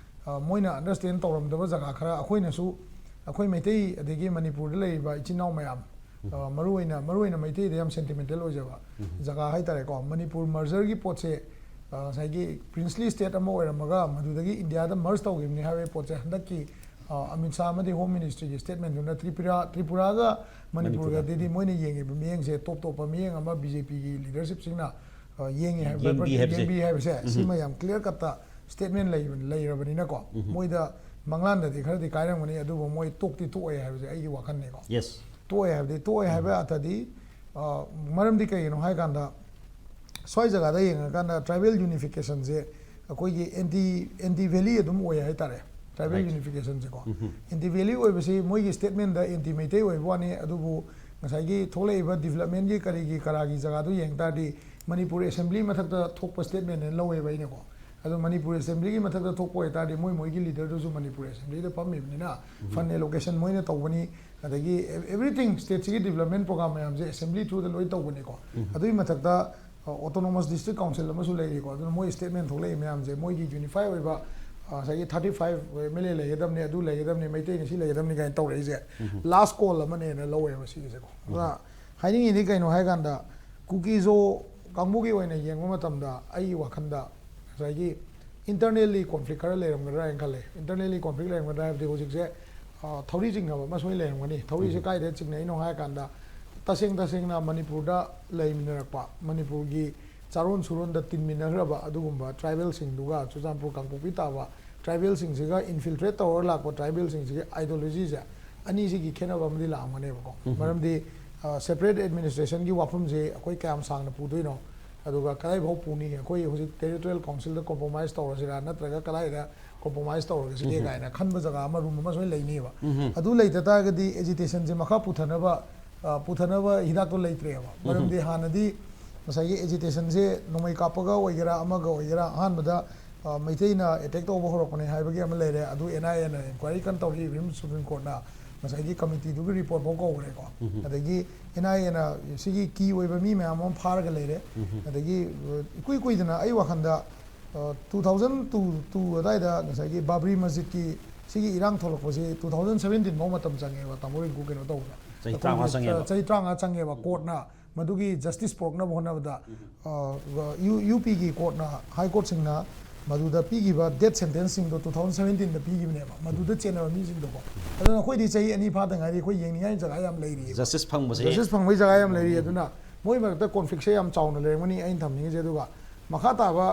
ꯑ, ꯃꯣꯏꯅ ꯑꯟꯗꯔꯁ꯭ꯇꯦꯟ ꯇꯧꯔꯝꯗꯕ ꯖꯒꯥ ꯈꯔ, ꯑꯩꯈꯣꯏꯅꯁꯨ, ꯑꯩꯈꯣꯏ ꯃꯩꯇꯩ ꯑꯗꯒꯤ ꯃꯅꯤꯄꯨꯔꯗ ꯂꯩꯔꯤꯕ ꯏꯆꯤꯟ ꯏꯅꯥꯎ ꯃꯌꯥꯝ, ꯑ, ꯃꯔꯨꯑꯣꯏꯅ, ꯃꯔꯨꯑꯣꯏꯅ ꯃꯩꯇꯩꯗ ꯌꯥꯝ ꯁꯦꯟꯇꯤꯃꯦꯟꯇꯦꯜ ꯑꯣꯏꯖꯕ ꯖꯒꯥ ꯍꯥꯏꯇꯥꯔꯦꯀꯣ꯫ ꯃꯅꯤꯄꯨꯔ ꯃꯔꯖꯔꯒꯤ ꯄꯣꯠꯁꯦ, ꯑ, ꯉꯁꯥꯏꯒꯤ ꯄ꯭ꯔꯤꯟꯁꯂꯤ ꯁ꯭ꯇꯦꯠ ꯑꯃ ꯑꯣꯏꯔꯝꯃꯒ ꯃꯗꯨꯗꯒꯤ ꯏꯟꯗꯤꯌꯥꯗ ꯃꯔꯖ ꯇꯧꯈꯤꯕꯅꯤ ꯍꯥꯏꯕꯒꯤ ꯄꯣꯠꯁꯦ ꯍꯟꯗꯛꯀꯤ, ꯑ, ꯑꯃꯤꯠ ꯁꯥꯍ ꯑꯃꯗꯤ ꯍꯣꯝ ꯃꯤꯅꯤꯁꯇ꯭ꯔꯤꯒꯤ ꯁ꯭ꯇꯦꯠꯃꯦꯟꯗꯨꯅ ꯇ꯭ꯔꯤꯄꯨꯔꯥ, ꯇ꯭ꯔꯤꯄꯨꯔꯥꯒ ꯃꯅꯤꯄꯨꯔꯒꯗꯗꯤ ꯃꯣꯏꯅ ꯌꯦꯡꯉꯤꯕ ꯃꯤꯠꯌꯦꯡꯁꯦ ꯇꯣꯞ ꯇꯣꯞꯄ ꯃꯤꯠꯌꯦꯡ ꯑꯃ ꯕꯤ ꯖꯦ ꯄꯤꯒꯤ ꯂꯤꯗꯔꯁꯤꯞꯁꯤꯡꯅ, ꯑ, ꯌꯦꯡꯉꯤ ꯍꯥꯏꯕ, ꯌꯦꯡꯕꯤ ꯍꯥꯏꯕꯁꯦ꯫ ꯌꯦꯡꯕꯤ ꯍꯥꯏꯕꯁꯦ ꯁꯤꯃ ꯌꯥꯝ ꯀ꯭ꯂꯤꯌꯔ ꯀꯠꯇ ꯁ꯭ꯇꯦꯠꯃꯦꯟ ꯂꯩꯕ-, ꯂꯩꯔꯕꯅꯤꯅꯀꯣ꯫ ꯃꯣꯏꯗ ꯃꯪꯂꯥꯟꯗꯗꯤ ꯈꯔꯗꯤ ꯀꯥꯏꯔꯝꯒꯅꯤ, ꯑꯗꯨꯕꯨ ꯃꯣꯏ ꯇꯣꯛꯇꯤ ꯇꯣꯛꯑꯦ ꯍꯥꯏꯕꯁꯦ ꯑꯩꯒꯤ ꯋꯥꯈꯜꯅꯤꯀꯣ꯫ ꯌꯦꯁ꯫ ꯇꯣꯛꯑꯦ ꯍꯥꯏꯕꯗꯤ, ꯇꯣꯛꯑꯦ ꯍꯥꯏꯕ ꯑꯥꯔꯊꯗꯤ, ꯑ, ꯃꯔꯝꯗꯤ ꯀꯩꯒꯤꯅꯣ ꯍꯥꯏꯀꯥꯟꯗ, ꯁ꯭ꯋꯥꯏ ꯖꯒꯥꯗ ꯌꯦꯡꯉꯀꯥꯟꯗ ꯇ꯭ꯔꯥꯏꯕꯦꯜ ꯌꯨꯅꯤꯐꯤꯀꯦꯁꯟꯁꯦ ꯑꯩꯈꯣꯏꯒꯤ ꯑꯦꯟꯇꯤ, ꯑꯦꯟꯇꯤ ꯚꯦꯂꯤ ꯑꯗꯨꯝ ꯑꯣꯏ ꯍꯥꯏꯇꯥꯔꯦ꯫ Tribal Right. ꯌꯨꯅꯤꯐꯤꯀꯦꯁꯟꯁꯦꯀꯣ꯫ ꯑꯦꯟꯇꯤ ꯚꯦꯂꯤ ꯑꯣꯏꯕꯁꯤ ꯃꯣꯏꯒꯤ ꯁ꯭ꯇꯦꯠꯃꯦꯟꯗ ꯑꯦꯟꯇꯤ ꯃꯩꯇꯩ ꯑꯣꯏꯕ ꯋꯥꯅꯤ, ꯑꯗꯨꯕꯨ ꯉꯁꯥꯏꯒꯤ ꯊꯣꯛꯂꯛꯏꯕ ꯗꯤꯕꯂꯞꯃꯦꯟꯒꯤ ꯀꯔꯤꯒꯤ ꯀꯔꯥꯒꯤ ꯖꯒꯥꯗꯨ ꯌꯦꯡ ꯇꯥꯔꯗꯤ ꯃꯅꯤꯄꯨꯔ ꯑꯦꯁꯦꯝꯕ꯭ꯂꯤ ꯃꯊꯛꯇ ꯊꯣꯛꯄ ꯁ꯭ꯇꯦꯠꯃꯦꯟꯅꯦꯅ ꯂꯧꯋꯦꯕ ꯑꯩꯅꯀꯣ꯫ ꯑꯗꯣ ꯃꯅꯤꯄꯨꯔ ꯑꯦꯁꯦꯝꯕ꯭ꯂꯤꯒꯤ ꯃꯊꯛꯇ ꯊꯣꯛꯄ ꯑꯣꯏꯇꯥꯔꯗꯤ ꯃꯣꯏ ꯃꯣꯏꯒꯤ ꯂꯤꯗꯔꯗꯨꯁꯨ ꯃꯅꯤꯄꯨꯔ ꯑꯦꯁꯦꯝꯕ꯭ꯂꯤꯗ ꯐꯝꯃꯤꯕꯅꯤꯅ ꯐꯟ ꯑꯦꯂꯣꯀꯦꯁꯟ ꯃꯣꯏꯅ ꯇꯧꯕꯅꯤ, ꯑꯗꯒꯤ ꯑꯦ-, ꯑꯦꯚ꯭ꯔꯤꯊꯤꯡ ꯁ꯭ꯇꯦꯠꯁꯤꯒꯤ ꯗꯤꯕꯂꯞꯃꯦꯟ ꯄ꯭ꯔꯣꯒ꯭ꯔꯥꯝ ꯃꯌꯥꯝꯁꯦ ꯑꯦꯁꯦꯝꯕ꯭ꯂꯤ ꯊ꯭ꯔꯨꯗ ꯂꯣꯏ ꯇꯧꯕꯅꯤꯀꯣ꯫ ꯑꯗꯨꯒꯤ ꯃꯊꯛꯇ, ꯑ, ꯑꯣꯇꯣꯅꯣꯃꯁ ꯗꯤꯁꯇ꯭ꯔꯤꯛ ꯀꯥꯎꯟꯁꯤꯜ ꯑꯃꯁꯨ ꯂꯩꯔꯤꯀꯣ꯫ ꯑꯗꯨꯅ ꯃꯣꯏ ꯁ꯭ꯇꯦꯠꯃꯦꯟ ꯊꯣꯛꯂꯛꯏ ꯃꯌꯥꯝꯁꯦ ꯃꯣꯏꯒꯤ ꯌꯨꯅꯤꯐꯥꯏ ꯑꯣꯏꯕ, ꯑ, ꯉꯁꯥꯏꯒꯤ thirty five M L A ꯂꯩꯒꯗꯕꯅꯤ, ꯑꯗꯨ ꯂꯩꯒꯗꯕꯅꯤ, ꯃꯩꯇꯩꯅ ꯁꯤ ꯂꯩꯒꯗꯕꯅꯤ ꯀꯥꯏꯅ ꯇꯧꯔꯛꯏꯁꯦ ꯂꯥꯁ ꯀꯣꯜ ꯑꯃꯅꯦꯅ ꯂꯧꯋꯦꯕ ꯁꯤꯒꯤꯁꯦꯀꯣ꯫ ꯑꯗꯨꯅ ꯍꯥꯏꯅꯤꯡꯉꯤꯗꯤ ꯀꯩꯅꯣ ꯍꯥꯏꯀꯥꯟꯗ ꯀꯨꯀꯤꯖꯣ ꯀꯥꯡꯕꯨꯒꯤ ꯑꯣꯏꯅ ꯌꯦꯡꯕ ꯃꯇꯝꯗ ꯑꯩꯒꯤ ꯋꯥꯈꯜꯗ ꯉꯁꯥꯏꯒꯤ ꯏꯟꯇꯔꯅꯦꯜꯂꯤ ꯀꯣꯟꯐ꯭ꯂꯤꯛ ꯈꯔ ꯂꯩꯔꯝꯒꯗ꯭ꯔꯥ ꯍꯥꯏꯅ ꯈꯜꯂꯦ꯫ ꯏꯟꯇꯔꯅꯦꯜꯂꯤ ꯀꯣꯟꯐ꯭ꯂꯤꯛ ꯂꯩꯔꯝꯒꯗ꯭ꯔꯥ ꯍꯥꯏꯕꯗꯤ ꯍꯧꯖꯤꯛꯁꯦ, ꯑ, ꯊꯧꯔꯤ ꯆꯤꯡꯅꯕ ꯑꯃ ꯁꯣꯏꯅ ꯂꯩꯔꯝꯒꯅꯤ꯫ ꯊꯧꯔꯤꯁꯦ ꯀꯥꯏꯗ ꯆꯤꯡꯅꯩꯅꯣ ꯍꯥꯏ ꯀꯥꯟꯗ ꯇꯁꯦꯡ ꯇꯁꯦꯡꯅ ꯃꯅꯤꯄꯨꯔꯗ ꯂꯩꯃꯤꯟꯅꯔꯛꯄ, ꯃꯅꯤꯄꯨꯔꯒꯤ ꯆꯥꯔꯣꯟ ꯁꯨꯔꯣꯟꯗ ꯇꯤꯟꯃꯤꯟꯅꯈ꯭ꯔꯕ ꯑꯗꯨꯒꯨꯝꯕ ꯇ꯭ꯔꯥꯏꯕꯦꯜꯁꯤꯡꯗꯨꯒ, ꯆꯨꯔꯆꯥꯟꯄꯨꯔ ꯀꯥꯡꯄꯣꯛꯄꯤ ꯇꯥꯕ ꯇ꯭ꯔꯥꯏꯕꯦꯜꯁꯤꯡꯁꯤꯒ ꯏꯟꯐꯤꯜꯇ꯭ꯔꯦꯠ ꯇꯧꯔꯒ ꯂꯥꯛꯄ ꯇ꯭ꯔꯥꯏꯕꯦꯜꯁꯤꯡꯁꯤꯒꯤ ꯑꯥꯏꯗꯤꯌꯣꯂꯣꯖꯤꯁꯦ, ꯑꯅꯤꯁꯤꯒꯤ ꯈꯦꯠꯅꯕ ꯑꯃꯗꯤ ꯂꯥꯛꯑꯝꯒꯅꯦꯕꯀꯣ꯫ ꯃꯔꯝꯗꯤ ꯁꯦꯄꯔꯦꯠ ꯑꯦꯗꯃꯤꯅꯤꯁꯇ꯭ꯔꯦꯁꯟꯒꯤ ꯋꯥꯐꯝꯁꯦ ꯑꯩꯈꯣꯏ ꯀꯌꯥꯝ ꯁꯥꯡꯅ ꯄꯨꯗꯣꯏꯅꯣ, ꯑꯗꯨꯒ ꯀꯗꯥꯏꯐꯥꯎ ꯄꯨꯅꯤ? ꯑꯩꯈꯣꯏ ꯍꯧꯖꯤꯛ ꯇꯦꯔꯤꯇꯣꯔꯤꯌꯦꯜ ꯀꯥꯎꯟꯁꯤꯜꯗ ꯀꯣꯝꯄ꯭ꯔꯣꯃꯥꯏꯁ ꯇꯧꯔꯁꯤꯔꯥ, ꯅꯠꯇ꯭ꯔꯒ ꯀꯗꯥꯏꯗ ꯀꯣꯝꯄ꯭ꯔꯣꯃꯥꯏꯁ ꯇꯧꯔꯒꯁꯤꯒꯦ ꯀꯥꯏꯅ ꯈꯟꯕ ꯖꯒꯥ ꯑꯃ, ꯔꯨꯝ ꯑꯃ ꯁꯣꯏꯅ ꯂꯩꯅꯤꯕ꯫ ꯑꯗꯨ ꯂꯩꯇ ꯇꯥꯔꯒꯗꯤ ꯑꯦꯖꯤꯇꯦꯁꯟꯁꯦ ꯃꯈꯥ ꯄꯨꯊꯅꯕ, ꯑ, ꯄꯨꯊꯅꯕ ꯍꯤꯗꯥꯛꯇꯣ ꯂꯩꯇ꯭ꯔꯦꯕ꯫ ꯃꯔꯝꯗꯤ ꯍꯥꯟꯅꯗꯤ ꯉꯁꯥꯏꯒꯤ ꯑꯦꯖꯤꯇꯦꯁꯟꯁꯦ ꯅꯣꯡꯃꯩ ꯀꯥꯞꯄꯒ ꯑꯣꯏꯒꯦꯔꯥ, ꯑꯃꯒ ꯑꯣꯏꯒꯦꯔꯥ, ꯑꯍꯥꯟꯕꯗ, ꯑ, ꯃꯩꯇꯩꯅ ꯑꯦꯇꯦꯛ ꯇꯧꯕ ꯍꯧꯔꯛꯄꯅꯦ ꯍꯥꯏꯕꯒꯤ ꯑꯃ ꯂꯩꯔꯦ, ꯑꯗꯨ ꯑꯦꯟ ꯑꯥꯏ ꯑꯦꯅ ꯏꯟꯀ꯭ꯋꯥꯏꯔꯤ ꯀꯟꯅ ꯇꯧꯔꯤ, ꯔꯤꯝꯁ ꯁꯨꯄ꯭ꯔꯤꯝ ꯀꯣꯔꯠꯅ ꯉꯁꯥꯏꯒꯤ ꯀꯃꯤꯇꯤꯗꯨꯒꯤ ꯔꯤꯄꯣꯔꯠ ꯐꯥꯎ ꯀꯧꯈ꯭ꯔꯦꯀꯣ꯫ ꯑꯗꯒꯤ ꯑꯦꯟ ꯑꯥꯏ ꯑꯦꯅ ꯁꯤꯒꯤ ꯀꯤ ꯑꯣꯏꯕ ꯃꯤ ꯃꯌꯥꯝ ꯑꯃ ꯐꯥꯔꯒ ꯂꯩꯔꯦ꯫ ꯑꯗꯒꯤ, ꯑ, ꯏꯀꯨꯏ ꯀꯨꯏꯗꯅ ꯑꯩ ꯋꯥꯈꯜꯗ, ꯑ, ꯇꯨ ꯊꯥꯎꯖꯟ ꯇꯨ, ꯇꯨ ꯑꯗꯥꯏꯗ ꯉꯁꯥꯏꯒꯤ ꯕꯥꯕ꯭ꯔꯤ ꯃꯁꯖꯤꯠꯀꯤ ꯁꯤꯒꯤ ꯏꯔꯥꯡ ꯊꯣꯛꯂꯛꯄꯁꯤ ꯇꯨ ꯊꯥꯎꯖꯟ ꯁꯚꯦꯟꯇꯤꯟ ꯐꯥꯎ ꯃꯇꯝ ꯆꯪꯉꯦꯕ, ꯇꯥꯃꯣ ꯔꯤꯡꯀꯨ, ꯀꯩꯅꯣ ꯇꯧꯕꯗ꯫ ꯆꯍꯤ ꯇꯔꯥꯃꯉꯥ ꯑꯩꯈꯣꯏꯒꯤ ꯆꯪꯉꯦꯕ꯫ ꯆꯍꯤ ꯇꯔꯥꯃꯉꯥ ꯆꯪꯉꯦꯕ꯫ ꯀꯣꯔꯠꯅ ꯃꯗꯨꯒꯤ ꯖꯁꯇꯤꯁ ꯄꯨꯔꯛꯅꯕ ꯍꯣꯠꯅꯕꯗ, ꯑ, ꯌꯨ, ꯌꯨ ꯄꯤꯒꯤ ꯀꯣꯔꯠꯅ, ꯍꯥꯏ ꯀꯣꯔꯠꯁꯤꯡꯅ ꯃꯗꯨꯗ ꯄꯤꯈꯤꯕ ꯗꯦꯠ ꯁꯦꯟꯇꯦꯟꯁꯁꯤꯡꯗꯣ ꯇꯨ ꯊꯥꯎꯖꯟ ꯁꯚꯦꯟꯇꯤꯟꯗ ꯄꯤꯈꯤꯕꯅꯦꯕ, ꯃꯗꯨꯗ ꯆꯦꯟꯅꯕ ꯃꯤꯁꯤꯡꯗꯣꯀꯣ꯫ ꯑꯗꯨꯅ ꯑꯩꯈꯣꯏꯗꯤ ꯆꯍꯤ ꯑꯅꯤ ꯐꯥꯗ ꯉꯥꯏꯔꯤ, ꯑꯩꯈꯣꯏ ꯌꯦꯡꯅꯤꯡꯉꯥꯏ ꯖꯒꯥ ꯌꯥꯝ ꯂꯩꯔꯤꯑꯕ꯫ ꯖꯁꯇꯤꯁ ꯐꯪꯕꯁꯦ꯫ ꯖꯁꯇꯤꯁ ꯐꯪꯕꯒꯤ ꯖꯒꯥ ꯌꯥꯝ ꯂꯩꯔꯤ꯫ ꯑꯗꯨꯅ ꯃꯣꯏ ꯃꯔꯛꯇ ꯀꯣꯟꯐ꯭ꯂꯤꯛꯁꯦ ꯌꯥꯝ ꯆꯥꯎꯅ ꯂꯩꯔꯝꯒꯅꯤ ꯑꯩꯅ ꯊꯝꯅꯤꯡꯉꯤꯁꯦ꯫ ꯑꯗꯨꯒ ꯃꯈꯥ ꯇꯥꯕ,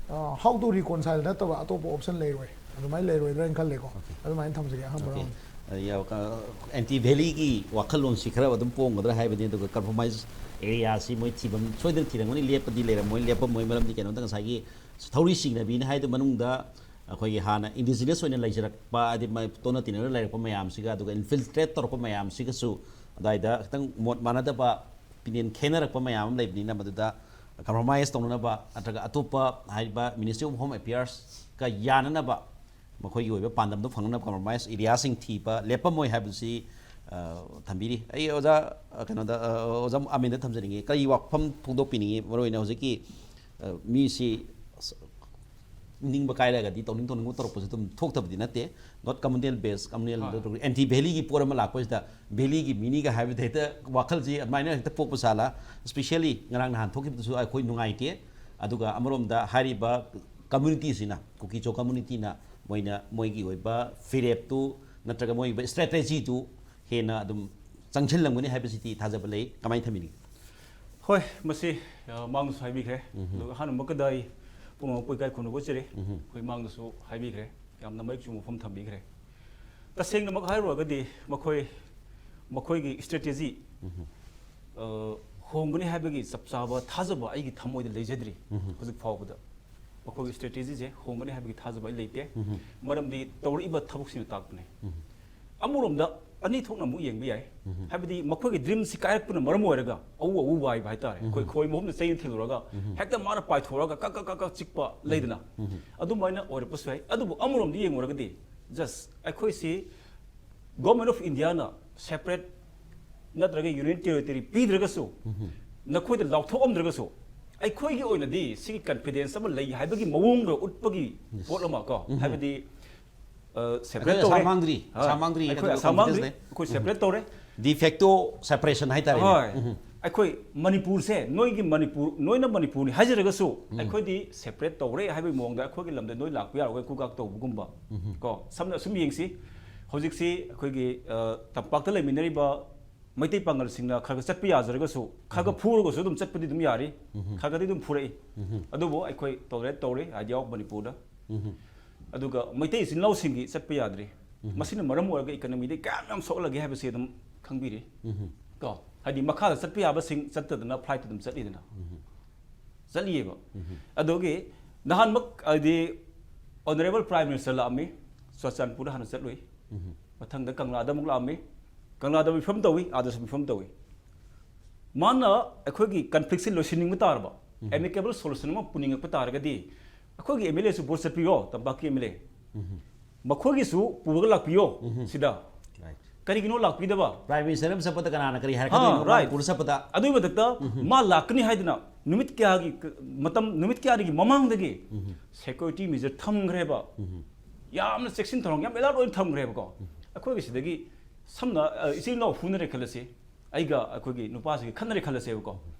ꯑ, how to reconcile ꯅꯠꯇꯕ ꯑꯇꯣꯞꯄ ꯑꯣꯞꯁꯟ ꯂꯩꯔꯣꯏ, ꯑꯗꯨꯃꯥꯏꯅ ꯂꯩꯔꯣꯏꯗ꯭ꯔꯥ ꯍꯥꯏꯅ ꯈꯜꯂꯦꯀꯣ꯫ ꯑꯗꯨꯃꯥꯏꯅ ꯊꯝꯖꯒꯦ ꯑꯍꯥꯟꯕ ꯑꯣꯀꯦ꯫ ꯔꯥꯎꯟ꯫ ꯑ, ꯌꯥ-, ꯑ, ꯑꯦꯟꯇꯤ ꯚꯦꯂꯤꯒꯤ ꯋꯥꯈꯜꯂꯣꯟꯁꯤ ꯈꯔ ꯑꯗꯨꯝ ꯄꯣꯡꯒꯗ꯭ꯔꯥ ꯍꯥꯏꯕꯅꯤ꯫ ꯑꯗꯨꯒ ꯀꯝꯄ꯭ꯔꯣꯃꯥꯏꯁ ꯑꯦꯔꯤꯌꯥꯁꯤ ꯃꯣꯏ ꯊꯤꯐꯝ ꯁꯣꯏꯗꯅ ꯊꯤꯔꯝꯒꯅꯤ, ꯂꯦꯞꯄꯗꯤ ꯂꯩꯔꯝꯃꯣꯏ, ꯂꯦꯞꯄꯝꯃꯣꯏ꯫ ꯃꯔꯝꯗꯤ ꯀꯩꯅꯣꯗ ꯉꯁꯥꯏꯒꯤ ꯊꯧꯔꯤ ꯆꯤꯡꯅꯕꯤꯅ ꯍꯥꯏꯗꯨ ꯃꯅꯨꯡꯗ ꯑꯩꯈꯣꯏꯒꯤ ꯍꯥꯟꯅ ꯏꯟꯗꯤꯖꯤꯅꯁ ꯑꯣꯏꯅ ꯂꯩꯖꯔꯛꯄ, ꯍꯥꯏꯗꯤ ꯃ-, ꯇꯣꯠꯅ ꯇꯤꯟꯅꯅ ꯂꯩꯔꯛꯄ ꯃꯌꯥꯝꯁꯤꯒ, ꯑꯗꯨꯒ ꯏꯟꯐꯤꯜꯇ꯭ꯔꯦꯠ ꯇꯧꯔꯛꯄ ꯃꯌꯥꯝꯁꯤꯒꯁꯨ ꯑꯗꯨꯋꯥꯏꯗ ꯈꯤꯇꯪ ꯃꯣꯠ ꯃꯥꯟꯅꯗꯕ ꯑꯣꯄꯤꯅꯤꯌꯟ ꯈꯦꯠꯅꯔꯛꯄ ꯃꯌꯥꯝ ꯑꯃ ꯂꯩꯕꯅꯤꯅ, ꯃꯗꯨꯗ ꯀꯝꯄ꯭ꯔꯣꯃꯥꯏꯁ ꯇꯧꯅꯅꯕ ꯅꯠꯇ꯭ꯔꯒ ꯑꯇꯣꯞꯄ ꯍꯥꯏꯔꯤꯕ ꯃꯤꯅꯤꯁꯇ꯭ꯔꯤ ꯑꯣꯐ ꯍꯣꯝ ꯑꯦꯐꯤꯌꯔꯁꯀ ꯌꯥꯅꯅꯕ ꯃꯈꯣꯏꯒꯤ ꯑꯣꯏꯕ ꯄꯥꯟꯗꯝꯗꯣ ꯐꯪꯅꯅꯕ ꯀꯝꯄ꯭ꯔꯣꯃꯥꯏꯁ ꯑꯦꯔꯤꯌꯥꯁꯤꯡ ꯊꯤꯕ ꯂꯦꯞꯄꯝꯃꯣꯏ ꯍꯥꯏꯕꯁꯤ, ꯑ, ꯊꯝꯕꯤꯔꯤ꯫ ꯑꯩ ꯑꯣꯖꯥ, ꯑ, ꯀꯩꯅꯣꯗ, ꯑ, ꯑꯣꯖꯥ ꯑꯃꯤꯟꯗ ꯊꯝꯖꯅꯤꯡꯉꯤ, ꯀꯔꯤ ꯋꯥꯐꯝ ꯐꯣꯡꯗꯣꯛꯄꯤꯅꯤꯡꯉꯤ? ꯃꯔꯨꯑꯣꯏꯅ ꯍꯧꯖꯤꯛꯀꯤ, ꯑ, ꯃꯤꯁꯤ ꯑꯁ, ꯅꯤꯡꯕ ꯀꯥꯏꯔꯒꯗꯤ ꯇꯧꯅꯤꯡ ꯇꯧꯅꯤꯡꯕ ꯇꯧꯔꯛꯄꯁꯨ ꯑꯗꯨꯝ ꯊꯣꯛꯇꯕꯗꯤ ꯅꯠꯇꯦ꯫ ꯅꯣꯠ ꯀꯝꯃꯨꯅꯦꯜ ꯕꯦꯁ, ꯀꯝꯃꯨꯅꯦꯜ ꯍꯣꯏ꯫ ꯑꯦꯟꯇꯤ ꯚꯦꯂꯤꯒꯤ ꯄꯣꯠ ꯑꯃ ꯂꯥꯛꯄꯁꯤꯗ ꯚꯦꯂꯤꯒꯤ ꯃꯤꯅꯤꯒ ꯍꯥꯏꯕꯗ ꯍꯦꯛꯇ ꯋꯥꯈꯜꯁꯤ ꯑꯗꯨꯃꯥꯏꯅ ꯍꯦꯛꯇ ꯄꯣꯛꯄ ꯁꯥꯂꯥ꯫ ꯏꯁꯄꯤꯁꯦꯜꯂꯤ ꯉꯔꯥꯡ ꯅꯍꯥꯟ ꯊꯣꯛꯈꯤꯕꯗꯨꯁꯨ ꯑꯩꯈꯣꯏ ꯅꯨꯡꯉꯥꯏꯇꯦ꯫ ꯑꯗꯨꯒ ꯑꯃꯔꯣꯝꯗ ꯍꯥꯏꯔꯤꯕ ꯀꯝꯃꯨꯅꯤꯇꯤꯁꯤꯅ, ꯀꯨꯀꯤꯆꯣ ꯀꯝꯃꯨꯅꯤꯇꯤꯅ ꯃꯣꯏꯅ ꯃꯣꯏꯒꯤ ꯑꯣꯏꯕ ꯐꯤꯔꯦꯞꯇꯨ ꯅꯠꯇ꯭ꯔꯒ ꯃꯣꯏꯒꯤ ꯑꯣꯏꯕ ꯏꯁꯇ꯭ꯔꯦꯇꯦꯖꯤꯗꯨ ꯍꯦꯟꯅ ꯑꯗꯨꯝ ꯆꯪꯁꯤꯜꯂꯝꯒꯅꯤ ꯍꯥꯏꯕꯁꯤꯗꯤ ꯊꯥꯖꯕ ꯂꯩ꯫ ꯀꯃꯥꯏꯅ ꯊꯝꯕꯤꯅꯤꯡꯉꯤ? ꯍꯣꯏ, ꯃꯁꯤ ꯑ, ꯃꯥꯡꯗꯁꯨ ꯍꯥꯏꯕꯤꯈ꯭ꯔꯦ꯫ ꯑꯗꯨꯒ ꯑꯍꯥꯟꯕꯃꯛꯇꯗ ꯑꯩ ꯄꯨꯝꯅꯃꯛꯄꯨ ꯏꯀꯥꯏ ꯈꯨꯝꯅꯕ ꯎꯠꯆꯔꯤ꯫ ꯑꯩꯈꯣꯏ ꯃꯥꯡꯗꯁꯨ ꯍꯥꯏꯕꯤꯈ꯭ꯔꯦ, ꯌꯥꯝꯅ ꯃꯌꯦꯛ ꯆꯨꯝꯕ ꯋꯥꯐꯝ ꯊꯝꯕꯤꯈ꯭ꯔꯦ꯫ ꯇꯁꯦꯡꯅꯃꯛ ꯍꯥꯏꯔꯨꯔꯒꯗꯤ ꯃꯈꯣꯏ ꯃꯈꯣꯏꯒꯤ ꯏꯁꯇ꯭ꯔꯦꯇꯦꯖꯤ ꯑ, ꯍꯣꯡꯒꯅꯤ ꯍꯥꯏꯕꯒꯤ ꯆꯞ ꯆꯥꯕ ꯊꯥꯖꯕ ꯑꯩꯒꯤ ꯊꯃꯣꯏꯗ ꯂꯩꯖꯗ꯭ꯔꯤ꯫ ꯍꯧꯖꯤꯛ ꯐꯥꯎꯕꯗ ꯃꯈꯣꯏꯒꯤ ꯏꯁꯇ꯭ꯔꯦꯇꯦꯖꯤꯁꯦ ꯍꯣꯡꯒꯅꯤ ꯍꯥꯏꯕꯒꯤ ꯊꯥꯖꯕ ꯑꯩ ꯂꯩꯇꯦ꯫ ꯃꯔꯝꯗꯤ ꯇꯧꯔꯛꯏꯕ ꯊꯕꯛꯁꯤꯅ ꯇꯥꯛꯄꯅꯦ꯫ ꯑꯃꯔꯣꯝꯗ ꯑꯅꯤ ꯊꯣꯛꯅ ꯑꯃꯨꯛ ꯌꯦꯡꯕ ꯌꯥꯏ꯫ ꯍꯥꯏꯕꯗꯤ ꯃꯈꯣꯏꯒꯤ ꯗ꯭ꯔꯤꯝꯁꯤ ꯀꯥꯏꯔꯛꯄꯅ ꯃꯔꯝ ꯑꯣꯏꯔꯒ ꯑꯎ ꯑꯎ ꯋꯥꯏꯕ ꯍꯥꯏꯇꯥꯔꯦ꯫ ꯑꯩꯈꯣꯏ ꯈꯣꯏ ꯃꯍꯨꯝꯅ ꯆꯩꯅ ꯊꯤꯜꯂꯨꯔꯒ ꯍꯦꯛꯇ ꯃꯥꯅ ꯄꯥꯏꯊꯣꯛꯑꯒ ꯀꯛ ꯀꯛ ꯀꯛ ꯀꯛ ꯆꯤꯛꯄ ꯂꯩꯗꯅ, ꯑꯗꯨꯃꯥꯏꯅ ꯑꯣꯏꯔꯛꯄꯁꯨ ꯌꯥꯏ꯫ ꯑꯗꯨꯕꯨ ꯑꯃꯔꯣꯝꯗ ꯌꯦꯡꯉꯨꯔꯒꯗꯤ just ꯑꯩꯈꯣꯏꯁꯤ Government of Indiaꯅ separate ꯅꯠꯇ꯭ꯔꯒ Union Territory ꯄꯤꯗ꯭ꯔꯒꯁꯨ, ꯅꯈꯣꯏꯗ ꯂꯥꯎꯊꯣꯛꯑꯝꯗ꯭ꯔꯒꯁꯨ, ꯑꯩꯈꯣꯏꯒꯤ ꯑꯣꯏꯅꯗꯤ ꯁꯤꯒꯤ confidence ꯑꯃ ꯂꯩ ꯍꯥꯏꯕꯒꯤ ꯃꯑꯣꯡꯒ ꯎꯠꯄꯒꯤ ꯄꯣꯠ ꯑꯃ ꯀꯣ, ꯍꯥꯏꯕꯗꯤ ꯑ, separate ꯑꯩꯈꯣꯏ ꯇꯧꯔꯦ꯫ ꯑꯁꯥꯝ boundary, ꯍꯣꯏ꯫ ꯑꯁꯥꯝ boundary ꯑꯩꯈꯣꯏ ꯍꯥꯏꯕꯗꯤ ꯑꯁꯥꯝ boundary, confidence ꯂꯩ꯫ ꯑꯩꯈꯣꯏ separate ꯇꯧꯔꯦ꯫ De facto separation ꯍꯥꯏꯇꯥꯔꯦꯅꯦ꯫ ꯍꯣꯏ꯫ ꯑꯩꯈꯣꯏ ꯃꯅꯤꯄꯨꯔꯁꯦ ꯅꯣꯏꯒꯤ ꯃꯅꯤꯄꯨꯔ, ꯅꯣꯏꯅ ꯃꯅꯤꯄꯨꯔꯅꯤ ꯍꯥꯏꯖꯔꯒꯁꯨ, ꯑꯩꯈꯣꯏꯗꯤ separate ꯇꯧꯔꯦ ꯍꯥꯏꯕꯒꯤ ꯃꯑꯣꯡꯗ ꯑꯩꯈꯣꯏꯒꯤ ꯂꯝꯗ ꯅꯣꯏ ꯂꯥꯛꯄ ꯌꯥꯔꯣꯏ ꯈꯨꯒꯥꯛ ꯇꯧꯕꯒꯨꯝꯕ꯫ ꯀꯣ, ꯁꯝꯅ ꯑꯁꯨꯝ ꯌꯦꯡꯁꯤ꯫ ꯍꯧꯖꯤꯛꯁꯤ ꯑꯩꯈꯣꯏꯒꯤ ꯑ, ꯇꯝꯄꯥꯛꯇ ꯂꯩꯃꯤꯟꯅꯔꯤꯕ ꯃꯩꯇꯩ ꯄꯥꯉꯜꯁꯤꯡꯅ ꯈꯔ ꯈꯔ ꯆꯠꯄ ꯌꯥꯖꯔꯒꯁꯨ, ꯈꯔ ꯈꯔ ꯐꯨꯔꯒꯁꯨ ꯑꯗꯨꯝ ꯆꯠꯄꯗꯤ ꯑꯗꯨꯝ ꯌꯥꯔꯤ꯫ ꯈꯔ ꯈꯔꯗꯤ ꯑꯗꯨꯝ ꯐꯨꯔꯛꯏ꯫ ꯑꯗꯨꯕꯨ ꯑꯩꯈꯣꯏ tolerate ꯇꯧꯔꯤ, Idea of ꯃꯅꯤꯄꯨꯔꯗ꯫ ꯑꯗꯨꯒ ꯃꯩꯇꯩ ꯏꯆꯤꯟ ꯏꯅꯥꯎꯁꯤꯡꯒꯤ ꯆꯠꯄ ꯌꯥꯗ꯭ꯔꯤ꯫ ꯃꯁꯤꯅ ꯃꯔꯝ ꯑꯣꯏꯔꯒ economyꯗ ꯀꯌꯥꯝ ꯌꯥꯝ ꯁꯣꯛꯍꯜꯂꯒꯦ ꯍꯥꯏꯕꯁꯤ ꯑꯗꯨꯝ ꯈꯪꯕꯤꯔꯤ꯫ ꯀꯣ, ꯍꯥꯏꯗꯤ ꯃꯈꯥꯗ ꯆꯠꯄ ꯌꯥꯕꯁꯤꯡ ꯆꯠꯇꯗꯅ flight ꯑꯗꯨꯝ ꯆꯠꯂꯤꯗꯅ꯫ ꯆꯠꯂꯤꯑꯕ꯫ ꯑꯗꯨꯒꯤ ꯅꯍꯥꯟꯃꯛ ꯍꯥꯏꯗꯤ Honourable Prime Minister ꯂꯥꯛꯑꯝꯃꯤ, ꯆꯨꯔꯆꯥꯟꯄꯨꯔꯗ ꯍꯥꯟꯅ ꯆꯠꯂꯨꯏ꯫ ꯃꯊꯪꯗ ꯀꯪꯂꯥꯗ ꯑꯃꯨꯛ ꯂꯥꯛꯑꯝꯃꯤ꯫ ꯀꯪꯂꯥꯗ ꯃꯤꯐꯝ ꯇꯧꯏ, ꯑꯥꯗꯁꯨ ꯃꯤꯐꯝ ꯇꯧꯏ꯫ ꯃꯥꯅ ꯑꯩꯈꯣꯏꯒꯤ conflictꯁꯤ ꯂꯣꯏꯁꯤꯟꯅꯤꯡꯕ ꯇꯥꯔꯕ, amicable solution ꯑꯃ ꯄꯨꯅꯤꯡꯉꯛꯄ ꯇꯥꯔꯒꯗꯤ, ꯑꯩꯈꯣꯏꯒꯤ MLAꯁꯨ ꯚꯣꯠ ꯆꯠꯄꯤꯔꯣ, ꯇꯝꯄꯥꯛꯀꯤ MLA꯫ ꯃꯈꯣꯏꯒꯤꯁꯨ ꯄꯨꯔꯒ ꯂꯥꯛꯄꯤꯌꯣ ꯁꯤꯗ꯫ Right. ꯀꯔꯤꯒꯤꯅꯣ ꯂꯥꯛꯄꯤꯗꯕ? Prime Minister ꯑꯃ ꯆꯠꯄꯗ ꯀꯅꯥꯅ ꯀꯔꯤ ꯍꯥꯏꯔꯛꯀꯗꯣꯏꯅꯣ? ꯑꯥ, right. ꯃꯅꯤꯄꯨꯔ ꯆꯠꯄꯗ ꯑꯗꯨꯒꯤ ꯃꯊꯛꯇ ꯃꯥ ꯂꯥꯛꯀꯅꯤ ꯍꯥꯏꯗꯅ ꯅꯨꯃꯤꯠ ꯀꯌꯥꯒꯤ ꯀ-, ꯃꯇꯝ, ꯅꯨꯃꯤꯠ ꯀꯌꯥꯅꯤꯒꯤ ꯃꯃꯥꯡꯗꯒꯤ security measure ꯊꯝꯈ꯭ꯔꯦꯕ꯫ ꯌꯥꯝꯅ ꯆꯦꯛꯁꯤꯟ ꯊꯧꯔꯥꯡ, ꯌꯥꯝ alert ꯑꯣꯏꯅ ꯊꯝꯈ꯭ꯔꯦꯕꯀꯣ꯫ ꯑꯩꯈꯣꯏꯒꯤ ꯁꯤꯗꯒꯤ ꯁꯝꯅ, ꯑ, ꯏꯆꯤꯜ ꯏꯅꯥꯎ ꯐꯨꯅꯔꯦ ꯈꯜꯂꯁꯤ, ꯑꯩꯒ ꯑꯩꯈꯣꯏꯒꯤ ꯅꯨꯄꯥꯁꯤꯒ ꯈꯠꯅꯔꯦ ꯈꯜꯂꯁꯦꯕꯀꯣ꯫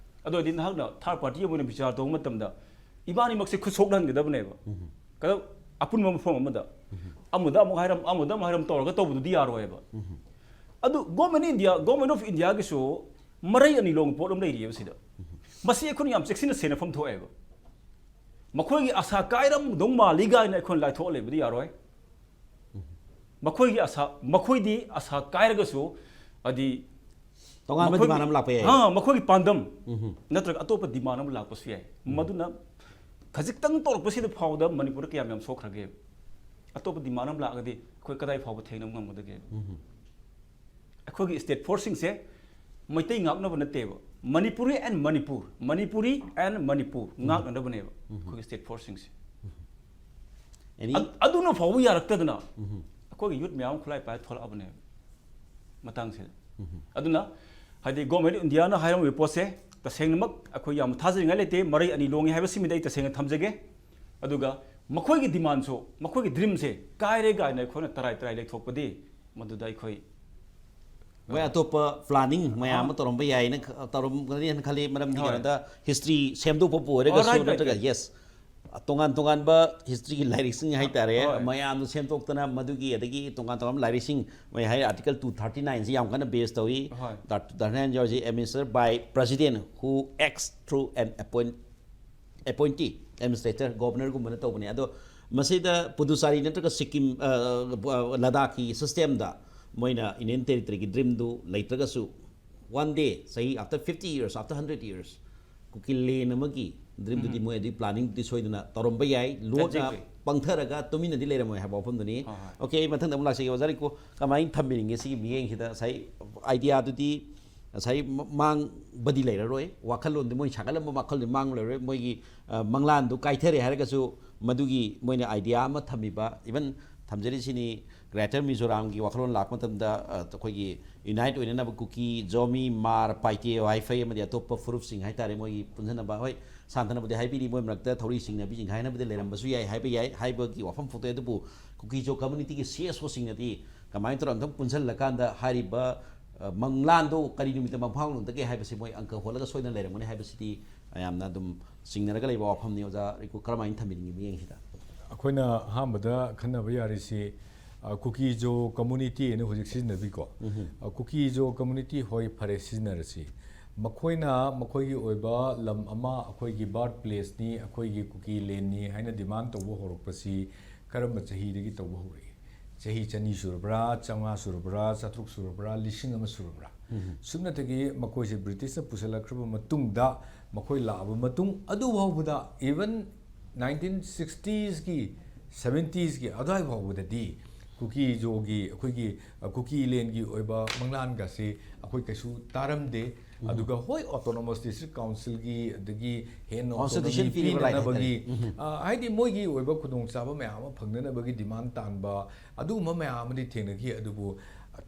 ꯑꯗꯨ ꯑꯣꯏꯔꯗꯤ ꯅꯍꯥꯛꯅ third party ꯑꯃ ꯑꯣꯏꯅ ꯕꯤꯆꯥꯔ ꯇꯧꯕ ꯃꯇꯝꯗ ꯏꯕꯥꯅꯤꯃꯛꯁꯦ ꯈꯨꯠ ꯁꯣꯛꯅꯍꯟꯒꯗꯕꯅꯦꯕ꯫ ꯀꯗ-, ꯑꯄꯨꯟꯕ ꯃꯐꯝ ꯑꯃꯗ ꯑꯃꯗ ꯑꯃꯨꯛ ꯍꯥꯏꯔꯝ, ꯑꯃꯗ ꯑꯃꯨꯛ ꯍꯥꯏꯔꯝ ꯇꯧꯔꯒ ꯇꯧꯕꯗꯨꯗꯤ ꯌꯥꯔꯣꯏꯕ꯫ ꯑꯗꯨ Government India, Government of Indiaꯒꯤꯁꯨ ꯃꯔꯩ ꯑꯅꯤ ꯂꯣꯡꯕ ꯄꯣꯠ ꯑꯃ ꯂꯩꯔꯤꯑꯕ ꯁꯤꯗ꯫ ꯃꯁꯤ ꯑꯩꯈꯣꯏꯅ ꯌꯥꯝ ꯆꯦꯛꯁꯤꯟꯅ ꯁꯦꯟꯅꯐꯝ ꯊꯣꯛꯑꯦꯕ꯫ ꯃꯈꯣꯏꯒꯤ ꯑꯁꯥ ꯀꯥꯏꯔꯝꯗꯧ ꯃꯥꯜꯂꯤ ꯀꯥꯏꯅ ꯑꯩꯈꯣꯏꯅ ꯂꯥꯏꯊꯣꯛꯑ ꯂꯩꯕꯗꯤ ꯌꯥꯔꯣꯏ꯫ ꯃꯈꯣꯏꯒꯤ ꯑꯁꯥ, ꯃꯈꯣꯏꯗꯤ ꯑꯁꯥ ꯀꯥꯏꯔꯒꯁꯨ, ꯍꯥꯏꯗꯤ, ꯇꯣꯉꯥꯟꯕ ꯃꯈꯣꯏꯒꯤ- demand ꯑꯃ ꯂꯥꯛꯄ ꯌꯥꯏ꯫ ꯑꯥ, ꯃꯈꯣꯏꯒꯤ ꯄꯥꯟꯗꯝ ꯎꯝ꯫ ꯅꯠꯇ꯭ꯔꯒ ꯑꯇꯣꯞꯄ demand ꯑꯃ ꯂꯥꯛꯄꯁꯨ ꯌꯥꯏ꯫ ꯃꯗꯨꯅ ꯈꯖꯤꯛꯇꯪ ꯇꯧꯔꯛꯄꯁꯤꯗ ꯐꯥꯎꯕꯗ ꯃꯅꯤꯄꯨꯔꯗ ꯀꯌꯥꯝ ꯌꯥꯝ ꯁꯣꯛꯈ꯭ꯔꯒꯦ? ꯑꯇꯣꯞꯄ demand ꯑꯃ ꯂꯥꯛꯑꯒꯗꯤ ꯑꯩꯈꯣꯏ ꯀꯗꯥꯏ ꯐꯥꯎꯕ ꯊꯦꯡꯅꯕ ꯉꯝꯒꯗꯒꯦ? ꯎꯝ꯫ ꯑꯩꯈꯣꯏꯒꯤ state forceꯁꯤꯡꯁꯦ ꯃꯩꯇꯩ ꯉꯥꯛꯅꯕ ꯅꯠꯇꯦꯕ, Manipuri and Manipur, Manipuri and Manipur ꯉꯥꯛꯅꯅꯕꯅꯦꯕ ꯑꯩꯈꯣꯏꯒꯤ state forceꯁꯤꯡꯁꯦ꯫ Any? ꯑꯗ- ꯑꯗꯨꯅ ꯐꯥꯎꯕ ꯌꯥꯔꯛꯇꯗꯅ ꯑꯩꯈꯣꯏꯒꯤ youth ꯃꯌꯥꯝ ꯑꯃ ꯈꯨꯠꯂꯥꯏ ꯄꯥꯏꯔ ꯊꯣꯛꯂꯛꯑꯕꯅꯦꯕ ꯃꯇꯥꯡꯁꯤꯗ꯫ ꯑꯗꯨꯅ ꯍꯥꯏꯗꯤ Government of Indiaꯅ ꯍꯥꯏꯔꯝꯃꯤꯕ ꯄꯣꯠꯁꯦ ꯇꯁꯦꯡꯅꯃꯛ ꯑꯩꯈꯣꯏ ꯌꯥꯝ ꯊꯥꯖꯅꯤꯡꯉꯥꯏ ꯂꯩꯇꯦ, ꯃꯔꯩ ꯑꯅꯤ ꯂꯣꯡꯉꯤ ꯍꯥꯏꯕꯁꯤꯃꯗꯤ ꯑꯩ ꯇꯁꯦꯡꯅ ꯊꯝꯖꯒꯦ꯫ ꯑꯗꯨꯒ ꯃꯈꯣꯏꯒꯤ demandꯁꯨ, ꯃꯈꯣꯏꯒꯤ dreamꯁꯦ ꯀꯥꯏꯔꯦ ꯀꯥꯏꯅ ꯑꯩꯈꯣꯏꯅ ꯇꯔꯥꯏ ꯇꯔꯥꯏ ꯂꯩꯊꯣꯛꯄꯗꯤ ꯃꯗꯨꯗ ꯑꯩꯈꯣꯏ ꯃꯣꯏ ꯑꯇꯣꯞꯄ planning ꯃꯌꯥꯝ ꯑꯃ ꯇꯧꯔꯝꯕ ꯌꯥꯏꯅ ꯈ- ꯇꯧꯔꯝꯒꯅꯤ ꯍꯥꯏꯅ ꯈꯜꯂꯤ꯫ ꯃꯔꯝꯗꯤ ꯍꯣꯏ꯫ ꯀꯩꯅꯣꯗ history ꯁꯦꯝꯗꯣꯛꯄꯕꯨ ꯑꯣꯏꯔꯒꯁꯨ Oh, right, right, ꯅꯠꯇ꯭ꯔꯒ right. Yes, ꯇꯣꯉꯥꯟ ꯇꯣꯉꯥꯟꯕ historyꯒꯤ ꯂꯥꯏꯔꯤꯛꯁꯤꯡ ꯍꯥꯏꯇꯥꯔꯦ, ꯍꯣꯏ꯫ ꯃꯌꯥꯝꯗꯣ ꯁꯦꯝꯗꯣꯛꯇꯅ ꯃꯗꯨꯒꯤ ꯑꯗꯒꯤ ꯇꯣꯉꯥꯟ ꯇꯣꯉꯥꯟꯕ ꯂꯥꯏꯔꯤꯛꯁꯤꯡ, ꯃꯣꯏ ꯍꯥꯏ Article two thirty nineꯁꯤ ꯌꯥꯝ ꯀꯟꯅ base ꯇꯧꯏ꯫ ꯍꯣꯏ꯫ Thirty nine George administered by president who acts through an appoint appointee administrator, governorꯒꯨꯝꯕꯅ ꯇꯧꯕꯅꯦ꯫ ꯑꯗꯣ ꯃꯁꯤꯗ ꯄꯨꯗꯨꯆꯥꯔꯤ ꯅꯠꯇ꯭ꯔꯒ ꯁꯤꯛꯀꯤꯝ, ꯑ, ꯂꯗꯥꯈꯀꯤ systemꯗ ꯃꯣꯏꯅ Union Territoryꯒꯤ dreamꯗꯨ ꯂꯩꯇ꯭ꯔꯒꯁꯨ, one day, ꯆꯍꯤ after fifty years, after hundred years, ꯀꯨꯀꯤ land ꯑꯃꯒꯤ dreamꯗꯨꯗꯤ ꯃꯣꯏ ꯑꯗꯨꯒꯤ planningꯗꯨꯗꯤ ꯁꯣꯏꯗꯅ ꯇꯧꯔꯝꯕ ꯌꯥꯏ꯫ ꯂꯣꯠꯅ Exactly. ꯄꯪꯊꯔꯒ ꯇꯨꯃꯤꯟꯅꯗꯤ ꯂꯩꯔꯝꯃꯣꯏ ꯍꯥꯏꯕ ꯋꯥꯐꯝꯗꯨꯅꯤ꯫ ꯍꯣꯏ, ꯍꯣꯏ꯫ Okay, ꯑꯩ ꯃꯊꯪꯗ ꯑꯃꯨꯛ ꯂꯥꯛꯆꯒꯦ ꯑꯣꯖꯥ ꯔꯤꯀꯨ꯫ ꯀꯃꯥꯏꯅ ꯊꯝꯕꯤꯅꯤꯡꯉꯦ ꯁꯤꯒꯤ ꯃꯤꯠꯌꯦꯡꯁꯤꯗ? ꯉꯁꯥꯏ ideaꯗꯨꯗꯤ ꯉꯁꯥꯏ ꯃ- ꯃꯥꯡꯕꯗꯤ ꯂꯩꯔꯔꯣꯏ, ꯋꯥꯈꯜꯂꯣꯟꯗꯤ ꯃꯣꯏ ꯁꯥꯒꯠꯂꯝꯕ ꯋꯥꯈꯜꯗꯤ ꯃꯥꯡꯕ ꯂꯩꯔꯔꯣꯏ꯫ ꯃꯣꯏꯒꯤ, ꯑ, ꯃꯪꯂꯥꯟꯗꯨ ꯀꯥꯏꯊꯔꯦ ꯍꯥꯏꯔꯒꯁꯨ ꯃꯗꯨꯒꯤ ꯃꯣꯏꯅ idea ꯑꯃ ꯊꯝꯃꯤꯕ, even ꯊꯝꯖꯔꯤꯁꯤꯅꯤ, Greater Mizoramꯒꯤ ꯋꯥꯈꯜꯂꯣꯟ ꯂꯥꯛꯄ ꯃꯇꯝꯗ, ꯑ, ꯑꯩꯈꯣꯏꯒꯤ unite ꯑꯣꯏꯅꯅꯕ ꯀꯨꯀꯤ, ꯖꯣꯃꯤ, ꯃꯥꯔ, ꯄꯥꯏꯇꯦ, ꯋꯥꯏꯐꯩ ꯑꯃꯗꯤ ꯑꯇꯣꯞꯄ ꯐꯨꯔꯨꯞꯁꯤꯡ ꯍꯥꯏꯇꯥꯔꯦ, ꯃꯣꯏꯒꯤ ꯄꯨꯟꯁꯤꯟꯅꯕ, ꯍꯣꯏ, ꯁꯥꯟꯇꯅꯕꯨꯗꯤ ꯍꯥꯏꯕꯤꯔꯤ, ꯃꯣꯏ ꯃꯔꯛꯇ ꯊꯧꯔꯤ ꯆꯤꯡꯅꯕꯤ ꯆꯤꯡꯈꯥꯏꯅꯕꯗꯤ ꯂꯩꯔꯝꯕꯁꯨ ꯌꯥꯏ ꯍꯥꯏꯕ ꯌꯥꯏ ꯍꯥꯏꯕꯒꯤ ꯋꯥꯐꯝ ꯊꯣꯛꯇꯦ꯫ ꯑꯗꯨꯕꯨ ꯀꯨꯀꯤ-ꯖꯣ communityꯒꯤ CSOꯁꯤꯡꯅꯗꯤ ꯀꯃꯥꯏꯅ ꯇꯧꯔꯒ ꯑꯃꯨꯛꯇꯪ ꯄꯨꯟꯁꯤꯜꯂꯀꯥꯟꯗ ꯍꯥꯏꯔꯤꯕ, ꯑ, ꯃꯪꯂꯥꯟꯗꯣ ꯀꯔꯤ ꯅꯨꯃꯤꯠꯇ ꯃꯪꯐꯥꯎꯅꯗꯒꯦ ꯍꯥꯏꯕꯁꯤ ꯃꯣꯏ ꯑꯪꯀ ꯍꯣꯜꯂꯒ ꯁꯣꯏꯗꯅ ꯂꯩꯔꯝꯒꯅꯤ ꯍꯥꯏꯕꯁꯤꯗꯤ ꯃꯌꯥꯝꯅ ꯑꯗꯨꯝ ꯆꯤꯡꯅꯔꯒ ꯂꯩꯕ ꯋꯥꯐꯝꯅꯤ꯫ ꯑꯣꯖꯥ ꯔꯤꯀꯨ, ꯀꯔꯝꯍꯥꯏꯅ ꯊꯝꯕꯤꯅꯤꯡꯉꯤ ꯃꯤꯠꯌꯦꯡꯁꯤꯗ? ꯑꯩꯈꯣꯏꯅ ꯑꯍꯥꯟꯕꯗ ꯈꯟꯅꯕ ꯌꯥꯔꯤꯁꯤ, ꯑ, ꯀꯨꯀꯤꯖꯣ ꯀꯝꯃꯨꯅꯤꯇꯤ ꯍꯥꯏꯅ ꯍꯧꯖꯤꯛ ꯁꯤꯖꯤꯟꯅꯕꯤꯀꯣ꯫ ꯑ, ꯀꯨꯀꯤꯖꯣ ꯀꯝꯃꯨꯅꯤꯇꯤ, ꯍꯣꯏ, ꯐꯔꯦ, ꯁꯤꯖꯤꯟꯅꯔꯁꯤ꯫ ꯃꯈꯣꯏꯅ ꯃꯈꯣꯏꯒꯤ ꯑꯣꯏꯕ ꯂꯝ ꯑꯃ, ꯑꯩꯈꯣꯏꯒꯤ ꯕꯥꯔꯊ ꯄ꯭ꯂꯦꯁꯅꯤ, ꯑꯩꯈꯣꯏꯒꯤ ꯀꯨꯀꯤ ꯂꯦꯟꯅꯤ ꯍꯥꯏꯅ ꯗꯤꯃꯥꯟ ꯇꯧꯕ ꯍꯧꯔꯛꯄꯁꯤ ꯀꯔꯝꯕ ꯆꯍꯤꯗꯒꯤ ꯇꯧꯕ ꯍꯧꯔꯛꯏ? ꯆꯍꯤ ꯆꯅꯤ ꯁꯨꯔꯕ꯭ꯔꯥ, ꯆꯥꯝꯃꯉꯥ ꯁꯨꯔꯕ꯭ꯔꯥ, ꯆꯥꯇ꯭ꯔꯨꯛ ꯁꯨꯔꯕ꯭ꯔꯥ, ꯂꯤꯁꯤꯡ ꯑꯃ ꯁꯨꯔꯕ꯭ꯔꯥ? ꯁꯨꯞꯅꯇꯒꯤ ꯃꯈꯣꯏꯁꯦ ꯕ꯭ꯔꯤꯇꯤꯁꯅ ꯄꯨꯁꯤꯜꯂꯛꯈ꯭ꯔꯕ ꯃꯇꯨꯡꯗ, ꯃꯈꯣꯏ ꯂꯥꯛꯑꯕ ꯃꯇꯨꯡ ꯑꯗꯨ ꯐꯥꯎꯕꯗ, even ꯅꯥꯏꯟꯇꯤꯟ ꯁꯤꯛꯁꯇꯤꯁꯀꯤ, ꯁꯕꯦꯟꯇꯤꯁꯀꯤ ꯑꯗꯨꯋꯥꯏ ꯐꯥꯎꯕꯗꯗꯤ ꯀꯨꯀꯤꯖꯣꯒꯤ, ꯑꯩꯈꯣꯏꯒꯤ, ꯑ, ꯀꯨꯀꯤ ꯂꯦꯟꯒꯤ ꯑꯣꯏꯕ ꯃꯪꯂꯥꯟꯒꯁꯤ ꯑꯩꯈꯣꯏ ꯀꯩꯁꯨ ꯇꯥꯔꯝꯗꯦ꯫ ꯑꯗꯨꯒ ꯍꯣꯏ, ꯑꯣꯇꯣꯅꯣꯃꯁ ꯗꯤꯁꯇ꯭ꯔꯤꯛ ꯀꯥꯎꯟꯁꯤꯜꯒꯤ ꯑꯗꯒꯤ ꯍꯦꯟꯅ Constitution autonomy ꯄꯤꯔꯤꯕ right ꯄꯤꯅꯅꯕꯒꯤ, ꯍꯥꯏꯇꯥꯔꯦ꯫ ꯑ, ꯍꯥꯏꯗꯤ ꯃꯣꯏꯒꯤ ꯑꯣꯏꯕ ꯈꯨꯗꯣꯡꯆꯥꯕ ꯃꯌꯥꯝ ꯑꯃ ꯐꯪꯅꯅꯕꯒꯤ ꯗꯤꯃꯥꯟ ꯇꯥꯟꯕ, ꯑꯗꯨꯒꯨꯝꯕ ꯃꯌꯥꯝ ꯑꯃꯗꯤ ꯊꯦꯡꯅꯈꯤ꯫ ꯑꯗꯨꯕꯨ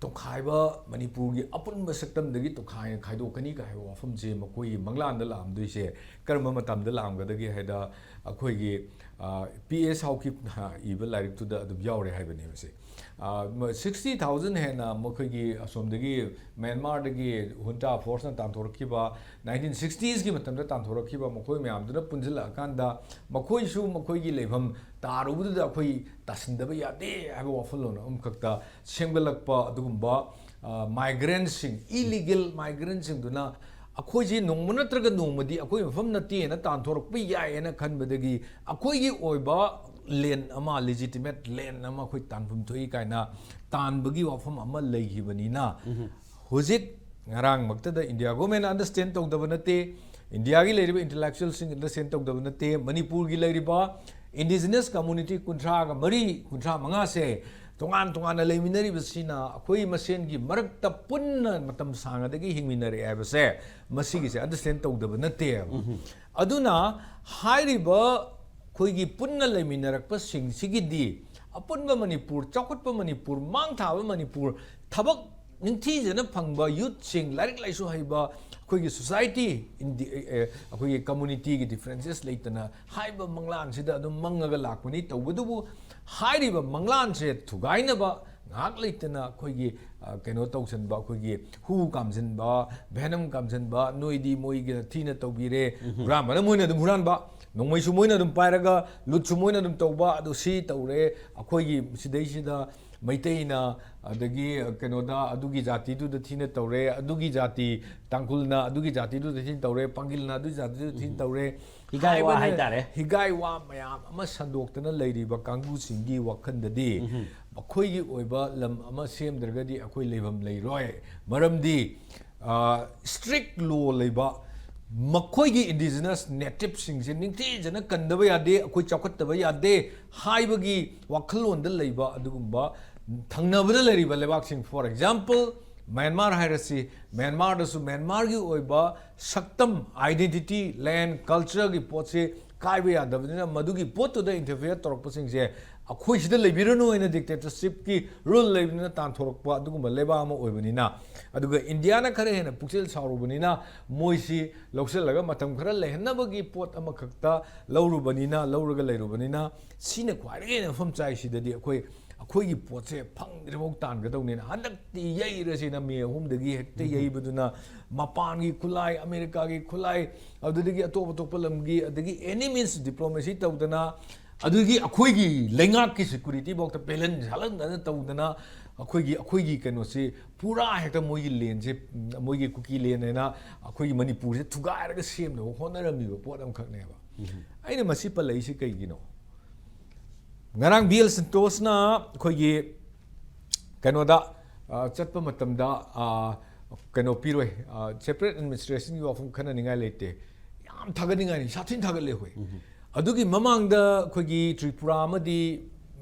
ꯇꯣꯈꯥꯏꯕ, ꯃꯅꯤꯄꯨꯔꯒꯤ ꯑꯄꯨꯟꯕ ꯁꯛꯇꯝꯗꯒꯤ ꯇꯣꯈꯥꯏ ꯈꯥꯏꯗꯣꯛꯀꯅꯤ ꯀꯥꯏ ꯍꯥꯏꯕ ꯋꯥꯐꯝꯁꯦ ꯃꯈꯣꯏꯒꯤ ꯃꯪꯂꯥꯟꯗ ꯂꯥꯛꯑꯝꯗꯣꯏꯁꯦ ꯀꯔꯝꯕ ꯃꯇꯝꯗ ꯂꯥꯛꯑꯝꯒꯗꯒꯦ ꯍꯥꯏꯗ, ꯑꯩꯈꯣꯏꯒꯤ, ꯑ, ꯄꯤ ꯑꯦꯁ ꯍꯥꯎꯀꯤꯞꯅ ꯏꯕ ꯂꯥꯏꯔꯤꯛꯇꯨꯗ ꯑꯗꯨꯝ ꯌꯥꯎꯔꯦ ꯍꯥꯏꯕꯅꯦ ꯃꯁꯦ꯫ ꯑ, ꯃ-, ꯁꯤꯛꯁꯇꯤ ꯊꯥꯎꯖꯟ ꯍꯦꯟꯅ ꯃꯈꯣꯏꯒꯤ ꯑꯁꯣꯝꯗꯒꯤ ꯃ꯭ꯌꯥꯟꯃꯥꯔꯗꯒꯤ ꯍꯨꯟꯇꯥ ꯐꯣꯔꯁꯅ ꯇꯥꯟꯊꯣꯔꯛꯈꯤꯕ, ꯅꯥꯏꯟꯇꯤꯟ ꯁꯤꯛꯁꯇꯤꯁꯀꯤ ꯃꯇꯝꯗ ꯇꯥꯟꯊꯣꯔꯛꯈꯤꯕ ꯃꯈꯣꯏ ꯃꯌꯥꯝꯗꯨꯅ ꯄꯨꯟꯁꯤꯜꯂꯛꯑꯀꯥꯟꯗ ꯃꯈꯣꯏꯁꯨ ꯃꯈꯣꯏꯒꯤ ꯂꯩꯐꯝ ꯇꯥꯔꯨꯕꯗꯨꯗ ꯑꯩꯈꯣꯏ ꯇꯥꯁꯤꯟꯗꯕ ꯌꯥꯗꯦ ꯍꯥꯏꯕ ꯋꯥꯈꯜꯂꯣꯟ ꯑꯃꯈꯛꯇ ꯁꯦꯝꯒꯠꯂꯛꯄ ꯑꯗꯨꯒꯨꯝꯕ, ꯑ, ꯃꯥꯏꯒ꯭ꯔꯦꯟꯁꯤꯡ, ꯏꯂꯤꯒꯦꯜ ꯃꯥꯏꯒ꯭ꯔꯦꯟꯁꯤꯡꯗꯨꯅ ꯑꯩꯈꯣꯏꯁꯤ ꯅꯣꯡꯃ ꯅꯠꯇ꯭ꯔꯒ ꯅꯣꯡꯃꯗꯤ ꯑꯩꯈꯣꯏ ꯃꯐꯝ ꯅꯠꯇꯦꯅ ꯇꯥꯟꯊꯣꯔꯛꯄ ꯌꯥꯏ ꯍꯥꯏꯅ ꯈꯟꯕꯗꯒꯤ ꯑꯩꯈꯣꯏꯒꯤ ꯑꯣꯏꯕ ꯂꯦꯟ ꯑꯃ, ꯂꯤꯖꯤꯇꯤꯃꯦꯠ ꯂꯦꯟ ꯑꯃ ꯑꯩꯈꯣꯏ ꯇꯥꯟꯐꯝ ꯊꯣꯛꯏ ꯀꯥꯏꯅ ꯇꯥꯟꯕꯒꯤ ꯋꯥꯐꯝ ꯑꯃ ꯂꯩꯈꯤꯕꯅꯤꯅ, ꯍꯧꯖꯤꯛ ꯉꯔꯥꯡꯃꯛꯇꯗ ꯏꯟꯗꯤꯌꯥ ꯒꯣꯔꯃꯦꯟꯅ ꯑꯟꯗꯔꯁ꯭ꯇꯦꯟ ꯇꯧꯗꯕ ꯅꯠꯇꯦ, ꯏꯟꯗꯤꯌꯥꯒꯤ ꯂꯩꯔꯤꯕ ꯏꯟꯇꯦꯂꯦꯛꯆꯨꯋꯦꯜꯁꯤꯡ ꯑꯟꯗꯔꯁ꯭ꯇꯦꯟ ꯇꯧꯗꯕ ꯅꯠꯇꯦ, ꯃꯅꯤꯄꯨꯔꯒꯤ ꯂꯩꯔꯤꯕ ꯏꯟꯗꯤꯖꯤꯅꯁ ꯀꯝꯃꯨꯅꯤꯇꯤ ꯀꯨꯟꯊ꯭ꯔꯥꯒ ꯃꯔꯤ, ꯀꯨꯟꯊ꯭ꯔꯥ ꯃꯉꯥꯁꯦ ꯇꯣꯉꯥꯟ ꯇꯣꯉꯥꯟꯅ ꯂꯩꯃꯤꯟꯅꯔꯤꯕꯁꯤꯅ ꯑꯩꯈꯣꯏ ꯃꯁꯦꯟꯒꯤ ꯃꯔꯛꯇ ꯄꯨꯟꯅ ꯃꯇꯝ ꯁꯥꯡꯅꯗꯒꯤ ꯍꯤꯡꯃꯤꯟꯅꯔꯛꯑꯦ ꯍꯥꯏꯕꯁꯦ ꯃꯁꯤꯒꯤꯁꯦ ꯑꯟꯗꯔꯁ꯭ꯇꯦꯟ ꯇꯧꯗꯕ ꯅꯠꯇꯦꯕ꯫ ꯑꯗꯨꯅ ꯍꯥꯏꯔꯤꯕ ꯑꯩꯈꯣꯏꯒꯤ ꯄꯨꯟꯅ ꯂꯩꯃꯤꯟꯅꯔꯛꯄꯁꯤꯡꯁꯤꯒꯤꯗꯤ ꯑꯄꯨꯟꯕ ꯃꯅꯤꯄꯨꯔ, ꯆꯥꯎꯈꯠꯄ ꯃꯅꯤꯄꯨꯔ, ꯃꯥꯡ ꯊꯥꯕ ꯃꯅꯤꯄꯨꯔ, ꯊꯕꯛ ꯅꯤꯡꯊꯤꯖꯅ ꯐꯪꯕ ꯌꯨꯠꯁꯤꯡ, ꯂꯥꯏꯔꯤꯛ ꯂꯥꯏꯁꯨ ꯍꯩꯕ, ꯑꯩꯈꯣꯏꯒꯤ ꯁꯣꯁꯥꯏꯇꯤ, ꯏꯟꯗꯤ-, ꯑꯦ, ꯑꯦ, ꯑꯩꯈꯣꯏꯒꯤ ꯀꯝꯃꯨꯅꯤꯇꯤꯒꯤ ꯗꯤꯐ꯭ꯔꯦꯟꯁꯦꯁ ꯂꯩꯇꯅ ꯍꯥꯏꯕ ꯃꯪꯂꯥꯟꯁꯤꯗ ꯑꯗꯨꯝ ꯃꯪꯉꯒ ꯂꯥꯛꯄꯅꯤ꯫ ꯇꯧꯕꯗꯨꯕꯨ ꯍꯥꯏꯔꯤꯕ ꯃꯪꯂꯥꯟꯁꯦ ꯊꯨꯒꯥꯏꯅꯕ ꯉꯥꯏꯍꯥꯛ ꯂꯩꯇꯅ ꯑꯩꯈꯣꯏꯒꯤ, ꯑ, ꯀꯩꯅꯣ ꯇꯧꯁꯟꯕ, ꯑꯩꯈꯣꯏꯒꯤ ꯍꯨ ꯀꯥꯝꯁꯤꯟꯕ, ꯚꯦꯅꯝ ꯀꯥꯝꯁꯤꯟꯕ, ꯅꯣꯏꯗꯤ ꯃꯣꯏꯒꯤ ꯊꯤꯅ ꯇꯧꯕꯤꯔꯦ, ꯍꯨꯔꯥꯟꯕꯅ ꯃꯣꯏꯅ ꯑꯗꯨꯝ ꯍꯨꯔꯥꯟꯕ, ꯅꯣꯡꯃꯩꯁꯨ ꯃꯣꯏꯅ ꯑꯗꯨꯝ ꯄꯥꯏꯔꯒ, ꯂꯨꯠꯁꯨ ꯃꯣꯏꯅ ꯑꯗꯨꯝ ꯇꯧꯕ, ꯑꯗꯨ ꯁꯤ ꯇꯧꯔꯦ, ꯑꯩꯈꯣꯏꯒꯤ ꯁꯤꯗꯩꯁꯤꯗ ꯃꯩꯇꯩꯅ ꯑꯗꯒꯤ ꯀꯩꯅꯣꯗ ꯑꯗꯨꯒꯤ ꯖꯥꯇꯤꯗꯨꯗ ꯊꯤꯅ ꯇꯧꯔꯦ, ꯑꯗꯨꯒꯤ ꯖꯥꯇꯤ ꯇꯥꯡꯈꯨꯜꯅ ꯑꯗꯨꯒꯤ ꯖꯥꯇꯤꯗꯨꯗ ꯊꯤꯅ ꯇꯧꯔꯦ, ꯄꯥꯡꯒꯜꯅ ꯑꯗꯨꯒꯤ ꯖꯥꯇꯤꯗꯨꯗ ꯊꯤꯅ ꯇꯧꯔꯦ ꯍꯤꯒꯥꯏ ꯋꯥ ꯍꯥꯏꯕꯅ- ꯍꯤꯒꯥꯏ ꯋꯥ ꯍꯥꯏꯇꯥꯔꯦ꯫ ꯍꯤꯒꯥꯏ ꯋꯥ ꯃꯌꯥꯝ ꯑꯃ ꯁꯟꯗꯣꯛꯇꯅ ꯂꯩꯔꯤꯕ ꯀꯥꯡꯕꯨꯁꯤꯡꯒꯤ ꯋꯥꯈꯜꯗꯗꯤ ꯃꯈꯣꯏꯒꯤ ꯑꯣꯏꯕ ꯂꯝ ꯑꯃ ꯁꯦꯝꯗ꯭ꯔꯒꯗꯤ ꯑꯩꯈꯣꯏ ꯂꯩꯐꯝ ꯂꯩꯔꯣꯏ꯫ ꯃꯔꯝꯗꯤ ꯏꯁꯇ꯭ꯔꯤꯛ ꯂꯣ ꯂꯩꯕ, ꯃꯈꯣꯏꯒꯤ ꯏꯟꯗꯤꯖꯤꯅꯁ ꯅꯦꯇꯤꯞꯁꯤꯡꯁꯦ ꯅꯤꯡꯊꯤꯖꯅ ꯀꯟꯗꯕ ꯌꯥꯗꯦ, ꯑꯩꯈꯣꯏ ꯆꯥꯎꯈꯠꯇꯕ ꯌꯥꯗꯦ ꯍꯥꯏꯕꯒꯤ ꯋꯥꯈꯜꯂꯣꯟꯗ ꯂꯩꯕ ꯑꯗꯨꯒꯨꯝꯕ ꯊꯪꯅꯕꯗ ꯂꯩꯔꯤꯕ ꯂꯩꯕꯥꯛꯁꯤꯡ, for example ꯃ꯭ꯌꯥꯟꯃꯥꯔ ꯍꯥꯏꯔꯁꯤ, ꯃ꯭ꯌꯥꯟꯃꯥꯔꯗꯁꯨ ꯃ꯭ꯌꯥꯟꯃꯥꯔꯒꯤ ꯑꯣꯏꯕ ꯁꯛꯇꯝ, identity, land, cultureꯒꯤ ꯄꯣꯠꯁꯦ ꯀꯥꯏꯕ ꯌꯥꯗꯕꯅꯤꯅ ꯃꯗꯨꯒꯤ ꯄꯣꯠꯇꯨꯗ ꯏꯟꯇꯔꯐꯤꯌꯔ ꯇꯧꯔꯛꯄꯁꯤꯡꯁꯦ ꯑꯩꯈꯣꯏ ꯁꯤꯗ ꯂꯩꯕꯤꯔꯅꯨ ꯍꯥꯏꯅ ꯗꯤꯛꯇꯦꯇꯔꯁꯤꯞꯀꯤ ꯔꯨꯜ ꯂꯩꯕꯅꯤꯅ ꯇꯥꯟꯊꯣꯔꯛꯄ ꯑꯗꯨꯒꯨꯝꯕ ꯂꯩꯕꯥꯛ ꯑꯃ ꯑꯣꯏꯕꯅꯤꯅ, ꯑꯗꯨꯒ ꯏꯟꯗꯤꯌꯥꯅ ꯈꯔ ꯍꯦꯟꯅ ꯄꯨꯛꯆꯦꯜ ꯁꯥꯎꯔꯨꯕꯅꯤꯅ ꯃꯣꯏꯁꯤ ꯂꯧꯁꯤꯜꯂꯒ ꯃꯇꯝ ꯈꯔ ꯂꯩꯍꯟꯅꯕꯒꯤ ꯄꯣꯠ ꯑꯃꯈꯛꯇ ꯂꯧꯔꯨꯕꯅꯤꯅ, ꯂꯧꯔꯒ ꯂꯩꯔꯨꯕꯅꯤꯅ, ꯁꯤꯅ ꯈ꯭ꯋꯥꯏꯗꯒꯤ ꯍꯦꯟꯅ ꯃꯐꯝ ꯆꯥꯏ꯫ ꯁꯤꯗꯗꯤ ꯑꯩꯈꯣꯏ ꯑꯩꯈꯣꯏꯒꯤ ꯄꯣꯠꯁꯦ ꯐꯪꯗ꯭ꯔꯤꯐꯥꯎ ꯇꯥꯟꯒꯗꯧꯅꯤꯅ ꯍꯟꯗꯛꯇꯤ ꯌꯩꯔꯁꯤꯅ ꯃꯦ ꯑꯍꯨꯝꯗꯒꯤ ꯍꯦꯛꯇ ꯌꯩꯕꯗꯨꯅ ꯃꯄꯥꯟꯒꯤ ꯈꯨꯠꯂꯥꯏ, ꯑꯃꯦꯔꯤꯀꯥꯒꯤ ꯈꯨꯠꯂꯥꯏ, ꯑꯗꯨꯗꯒꯤ ꯑꯇꯣꯞ ꯑꯇꯣꯞꯄ ꯂꯝꯒꯤ, ꯑꯗꯒꯤ ꯑꯦꯅꯤ ꯃꯤꯟꯁ ꯗꯤꯄ꯭ꯂꯣꯃꯦꯁꯤ ꯇꯧꯗꯅ, ꯑꯗꯨꯗꯒꯤ ꯑꯩꯈꯣꯏꯒꯤ ꯂꯩꯉꯥꯛꯀꯤ ꯁꯦꯀ꯭ꯌꯨꯔꯤꯇꯤꯐꯥꯎꯗ ꯄꯦꯜꯍꯟ ꯁꯥꯜꯍꯟꯗꯅ ꯇꯧꯗꯅ ꯑꯩꯈꯣꯏꯒꯤ, ꯑꯩꯈꯣꯏꯒꯤ ꯀꯩꯅꯣꯁꯤ ꯄꯨꯔꯥ ꯍꯦꯛꯇ ꯃꯣꯏꯒꯤ ꯂꯦꯟꯁꯦ, ꯃꯣꯏꯒꯤ ꯀꯨꯀꯤ ꯂꯦꯟ ꯍꯥꯏꯅ ꯑꯩꯈꯣꯏꯒꯤ ꯃꯅꯤꯄꯨꯔꯁꯦ ꯊꯨꯒꯥꯏꯔꯒ ꯁꯦꯝꯅꯕ ꯍꯣꯠꯅꯔꯝꯃꯤꯕ ꯄꯣꯠ ꯑꯃꯈꯛꯅꯦꯕ꯫ ꯑꯩꯅ ꯃꯁꯤ ꯄꯜꯂꯛꯏꯁꯤ ꯀꯩꯒꯤꯅꯣ? ꯉꯔꯥꯡ ꯕꯤ ꯑꯦꯜ ꯁꯟꯇꯣꯁꯅ ꯑꯩꯈꯣꯏꯒꯤ ꯀꯩꯅꯣꯗ, ꯑ, ꯆꯠꯄ ꯃꯇꯝꯗ, ꯑ, ꯀꯩꯅꯣ ꯄꯤꯔꯣꯏ, ꯁꯦꯄꯔꯦꯠ ꯑꯦꯗꯃꯤꯅꯤꯁꯇ꯭ꯔꯦꯁꯟꯒꯤ ꯋꯥꯐꯝ ꯈꯟꯅꯅꯤꯡꯉꯥꯏ ꯂꯩꯇꯦ, ꯌꯥꯝ ꯊꯥꯒꯠꯅꯤꯡꯉꯥꯏꯅꯤ, ꯁꯥꯊꯤꯅ ꯊꯥꯒꯠꯂꯦ ꯑꯩꯈꯣꯏ꯫ ꯑꯗꯨꯒꯤ ꯃꯃꯥꯡꯗ ꯑꯩꯈꯣꯏꯒꯤ ꯇ꯭ꯔꯤꯄꯨꯔꯥ ꯑꯃꯗꯤ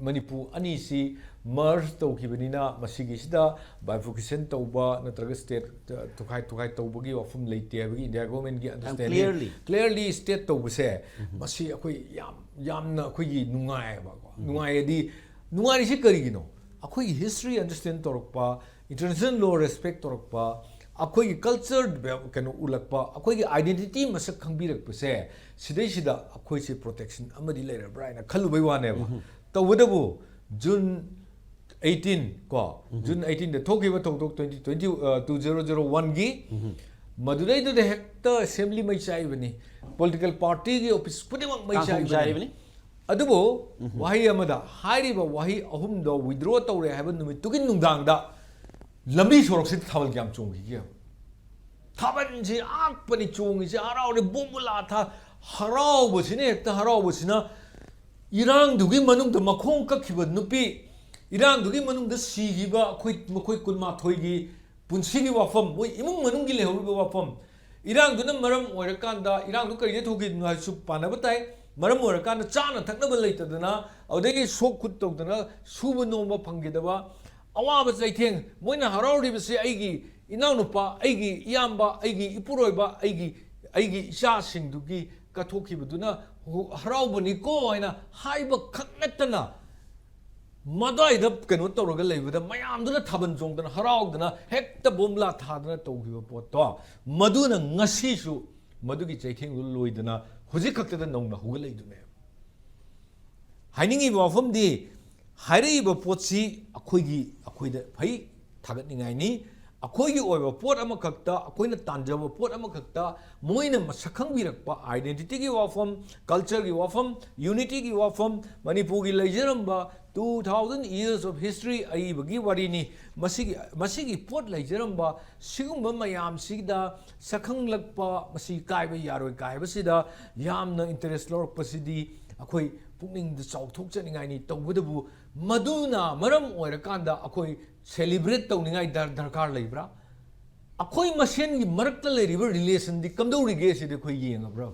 ꯃꯅꯤꯄꯨꯔ ꯑꯅꯤꯁꯤ ꯃꯔꯖ ꯇꯧꯈꯤꯕꯅꯤꯅ ꯃꯁꯤꯒꯤꯁꯤꯗ ꯕꯥꯏꯐꯨꯀꯦꯁꯟ ꯇꯧꯕ ꯅꯠꯇ꯭ꯔꯒ ꯁ꯭ꯇꯦꯠ ꯇꯣꯈꯥꯏ ꯇꯣꯈꯥꯏ ꯇꯧꯕꯒꯤ ꯋꯥꯐꯝ ꯂꯩꯇꯦ ꯍꯥꯏꯕꯒꯤ ꯏꯟꯗꯤꯌꯥ ꯒꯣꯔꯃꯦꯟꯒꯤ ꯑꯟꯗꯔꯁꯇꯦꯟꯗꯤꯡ, clearly. ꯀ꯭ꯂꯤꯌꯔꯂꯤ ꯁ꯭ꯇꯦꯠ ꯇꯧꯕꯁꯦ, ꯃꯁꯤ ꯑꯩꯈꯣꯏ ꯌꯥꯝ, ꯌꯥꯝꯅ ꯑꯩꯈꯣꯏꯒꯤ ꯅꯨꯡꯉꯥꯏꯌꯦꯕꯀꯣ꯫ ꯅꯨꯡꯉꯥꯏꯌꯦꯗꯤ, ꯅꯨꯡꯉꯥꯏꯔꯤꯁꯤ ꯀꯔꯤꯒꯤꯅꯣ? ꯑꯩꯈꯣꯏꯒꯤ ꯍꯤꯁꯇ꯭ꯔꯤ ꯑꯟꯗꯔꯁꯇꯦꯟ ꯇꯧꯔꯛꯄ, ꯏꯟꯇꯔꯅꯦꯁꯅꯦꯜ ꯂꯣ ꯔꯦꯁꯄꯦꯛ ꯇꯧꯔꯛꯄ, ꯑꯩꯈꯣꯏꯒꯤ ꯀꯜꯆꯔ ꯀꯩꯅꯣ ꯎꯠꯂꯛꯄ, ꯑꯩꯈꯣꯏꯒꯤ ꯑꯥꯏꯗꯦꯟꯇꯤꯇꯤ ꯃꯁꯛ ꯈꯪꯕꯤꯔꯛꯄꯁꯦ, ꯁꯤꯗꯩꯁꯤꯗ ꯑꯩꯈꯣꯏꯁꯦ ꯄ꯭ꯔꯣꯇꯦꯛꯁꯟ ꯑꯃꯗꯤ ꯂꯩꯔꯕ꯭ꯔꯥ ꯍꯥꯏꯅ ꯈꯜꯂꯨꯕꯩ ꯋꯥꯅꯦꯕ꯫ ꯇꯧꯕꯇꯕꯨ ꯖꯨꯟ ꯑꯩꯠꯇꯤꯟ ꯀꯣ, ꯖꯨꯟ ꯑꯩꯠꯇꯤꯟꯗ ꯊꯣꯛꯈꯤꯕ ꯊꯧꯗꯣꯛ ꯇ꯭ꯋꯦꯟꯇꯤ ꯇ꯭ꯋꯦꯟꯇꯤ, ꯑ, ꯇꯨ ꯖꯦꯔꯣ ꯖꯦꯔꯣ ꯋꯥꯟꯒꯤ, ꯃꯗꯨꯗꯩꯗꯨꯗ ꯍꯦꯛꯇ ꯑꯦꯁꯦꯝꯕ꯭ꯂꯤ ꯃꯩ ꯆꯥꯛꯏꯕꯅꯤ, ꯄꯣꯂꯤꯇꯤꯀꯦꯜ ꯄꯥꯔꯇꯤꯒꯤ ꯑꯣꯐꯤꯁ ꯈꯨꯗꯤꯡꯃꯛ ꯃꯩ ꯀꯥꯡꯈꯣꯡ ꯆꯥꯛꯏꯕꯅꯤ꯫ ꯆꯥꯏꯕꯅꯤ꯫ ꯑꯗꯨꯕꯨ ꯋꯥꯍꯩ ꯑꯃꯗ, ꯍꯥꯏꯔꯤꯕ ꯋꯥꯍꯩ ꯑꯍꯨꯝꯗꯣ withdraw ꯇꯧꯔꯦ ꯍꯥꯏꯕ ꯅꯨꯃꯤꯠꯇꯨꯒꯤ ꯅꯨꯡꯗꯥꯡꯗ ꯂꯝꯕꯤ ꯁꯣꯔꯣꯛꯁꯤꯗ ꯊꯥꯕꯜ ꯀꯌꯥꯝ ꯆꯣꯡꯈꯤꯒꯦ? ꯊꯥꯕꯜꯁꯤ ꯑꯥꯛꯄꯅꯤ ꯆꯣꯡꯉꯤꯁꯦ, ꯍꯔꯥꯎꯔꯦ, ꯕꯣꯝꯕꯨꯂꯥ ꯊꯥ-, ꯍꯔꯥꯎꯕꯁꯤꯅ, ꯍꯦꯛꯇ ꯍꯔꯥꯎꯕꯁꯤꯅ, ꯏꯔꯥꯡꯗꯨꯒꯤ ꯃꯅꯨꯡꯗ ꯃꯈꯣꯡ ꯀꯛꯈꯤꯕ ꯅꯨꯄꯤ, ꯏꯔꯥꯡꯗꯨꯒꯤ ꯃꯅꯨꯡꯗ ꯁꯤꯈꯤꯕ ꯑꯩꯈꯣꯏ, ꯃꯈꯣꯏ ꯀꯨꯟꯃꯥꯊꯣꯏꯒꯤ ꯄꯨꯟꯁꯤꯒꯤ ꯋꯥꯐꯝ, ꯃꯣꯏ ꯏꯃꯨꯡ ꯃꯅꯨꯡꯒꯤ ꯂꯩꯍꯧꯔꯤꯕ ꯋꯥꯐꯝ, ꯏꯔꯥꯡꯗꯨꯅ ꯃꯔꯝ ꯑꯣꯏꯔꯀꯥꯟꯗ, ꯏꯔꯥꯡꯗꯨ ꯀꯔꯤꯗ ꯊꯣꯛꯈꯤꯕꯅꯣ ꯍꯥꯏꯕꯁꯨ ꯄꯥꯟꯅꯕ ꯇꯥꯏ꯫ ꯃꯔꯝ ꯑꯣꯏꯔꯀꯥꯟꯗ ꯆꯥꯅ ꯊꯛꯅꯕ ꯂꯩꯇꯗꯅ, ꯑꯗꯨꯗꯒꯤ ꯁꯣꯛ ꯈꯨꯠ ꯇꯧꯗꯅ ꯁꯨꯕ ꯅꯣꯝꯕ ꯐꯪꯈꯤꯗꯕ, ꯑꯋꯥꯕ ꯆꯩꯊꯦꯡ, ꯃꯣꯏꯅ ꯍꯔꯥꯎꯔꯤꯕꯁꯤ ꯑꯩꯒꯤ ꯏꯅꯥꯎꯅꯨꯄꯥ, ꯑꯩꯒꯤ ꯏꯌꯥꯝꯕ, ꯑꯩꯒꯤ ꯏꯄꯨꯔꯣꯏꯕ, ꯑꯩꯒꯤ, ꯑꯩꯒꯤ ꯏꯆꯥꯁꯤꯡꯗꯨꯒꯤ ꯀꯠꯊꯣꯛꯈꯤꯕꯗꯨꯅ ꯍꯔꯥꯎꯕꯅꯤꯀꯣ ꯍꯥꯏꯅ ꯍꯥꯏꯕ ꯈꯛ ꯅꯠꯇꯅ, ꯃꯗ꯭ꯋꯥꯏꯗ ꯀꯩꯅꯣ ꯇꯧꯔꯒ ꯂꯩꯕꯗ ꯃꯌꯥꯝꯗꯨꯅ ꯊꯥꯕꯜ ꯆꯣꯡꯗꯅ ꯍꯔꯥꯎꯗꯅ ꯍꯦꯛꯇ ꯕꯣꯝꯂꯥ ꯊꯥꯗꯅ ꯇꯧꯈꯤꯕ ꯄꯣꯠꯇꯣ, ꯃꯗꯨꯅ ꯉꯁꯤꯁꯨ ꯃꯗꯨꯒꯤ ꯆꯩꯊꯦꯡꯗꯨ ꯂꯣꯏꯗꯅ ꯍꯧꯖꯤꯛ ꯈꯛꯇꯗ ꯅꯧꯅ ꯍꯧꯒꯠꯂꯛꯏꯗꯨꯅꯦꯕ꯫ ꯍꯥꯏꯅꯤꯡꯉꯤꯕ ꯋꯥꯐꯝꯗꯤ, ꯍꯥꯏꯔꯛꯏꯕ ꯄꯣꯠꯁꯤ ꯑꯩꯈꯣꯏꯒꯤ, ꯑꯩꯈꯣꯏꯗ ꯐꯩ, ꯊꯥꯒꯠꯅꯤꯡꯉꯥꯏꯅꯤ꯫ ꯑꯩꯈꯣꯏꯒꯤ ꯑꯣꯏꯕ ꯄꯣꯠ ꯑꯃꯈꯛꯇ, ꯑꯩꯈꯣꯏꯅ ꯇꯥꯟꯖꯕ ꯄꯣꯠ ꯑꯃꯈꯛꯇ ꯃꯣꯏꯅ ꯃꯁꯛ ꯈꯪꯕꯤꯔꯛꯄ, identityꯒꯤ ꯋꯥꯐꯝ, cultureꯒꯤ ꯋꯥꯐꯝ, unityꯒꯤ ꯋꯥꯐꯝ, ꯃꯅꯤꯄꯨꯔꯒꯤ ꯂꯩꯖꯔꯝꯕ two thousand years of history ꯑꯏꯕꯒꯤ ꯋꯥꯔꯤꯅꯤ꯫ ꯃꯁꯤꯒꯤ, ꯃꯁꯤꯒꯤ ꯄꯣꯠ ꯂꯩꯖꯔꯝꯕ ꯁꯤꯒꯨꯝꯕ ꯃꯌꯥꯝꯁꯤꯗ ꯁꯛꯈꯪꯂꯛꯄ, ꯃꯁꯤ ꯀꯥꯏꯕ ꯌꯥꯔꯣꯏ ꯀꯥꯏꯕꯁꯤꯗ ꯌꯥꯝꯅ interest ꯂꯧꯔꯛꯄꯁꯤꯗꯤ ꯑꯩꯈꯣꯏ ꯄꯨꯛꯅꯤꯡꯗ ꯆꯥꯎꯊꯣꯛꯆꯅꯤꯡꯉꯥꯏꯅꯤ꯫ ꯇꯧꯕꯇꯕꯨ ꯃꯗꯨꯅ ꯃꯔꯝ ꯑꯣꯏꯔꯀꯥꯟꯗ ꯑꯩꯈꯣꯏ celebrate ꯇꯧꯅꯤꯡꯉꯥꯏ ꯗꯔ-, ꯗꯔꯀꯥꯔ ꯂꯩꯕ꯭ꯔꯥ? ꯑꯩꯈꯣꯏ ꯃꯁꯦꯟꯒꯤ ꯃꯔꯛꯇ ꯂꯩꯔꯤꯕ relationꯗꯤ ꯀꯝꯗꯧꯔꯤꯒꯦ ꯁꯤꯗꯤ ꯑꯩꯈꯣꯏ ꯌꯦꯡꯉꯕ꯭ꯔꯥ?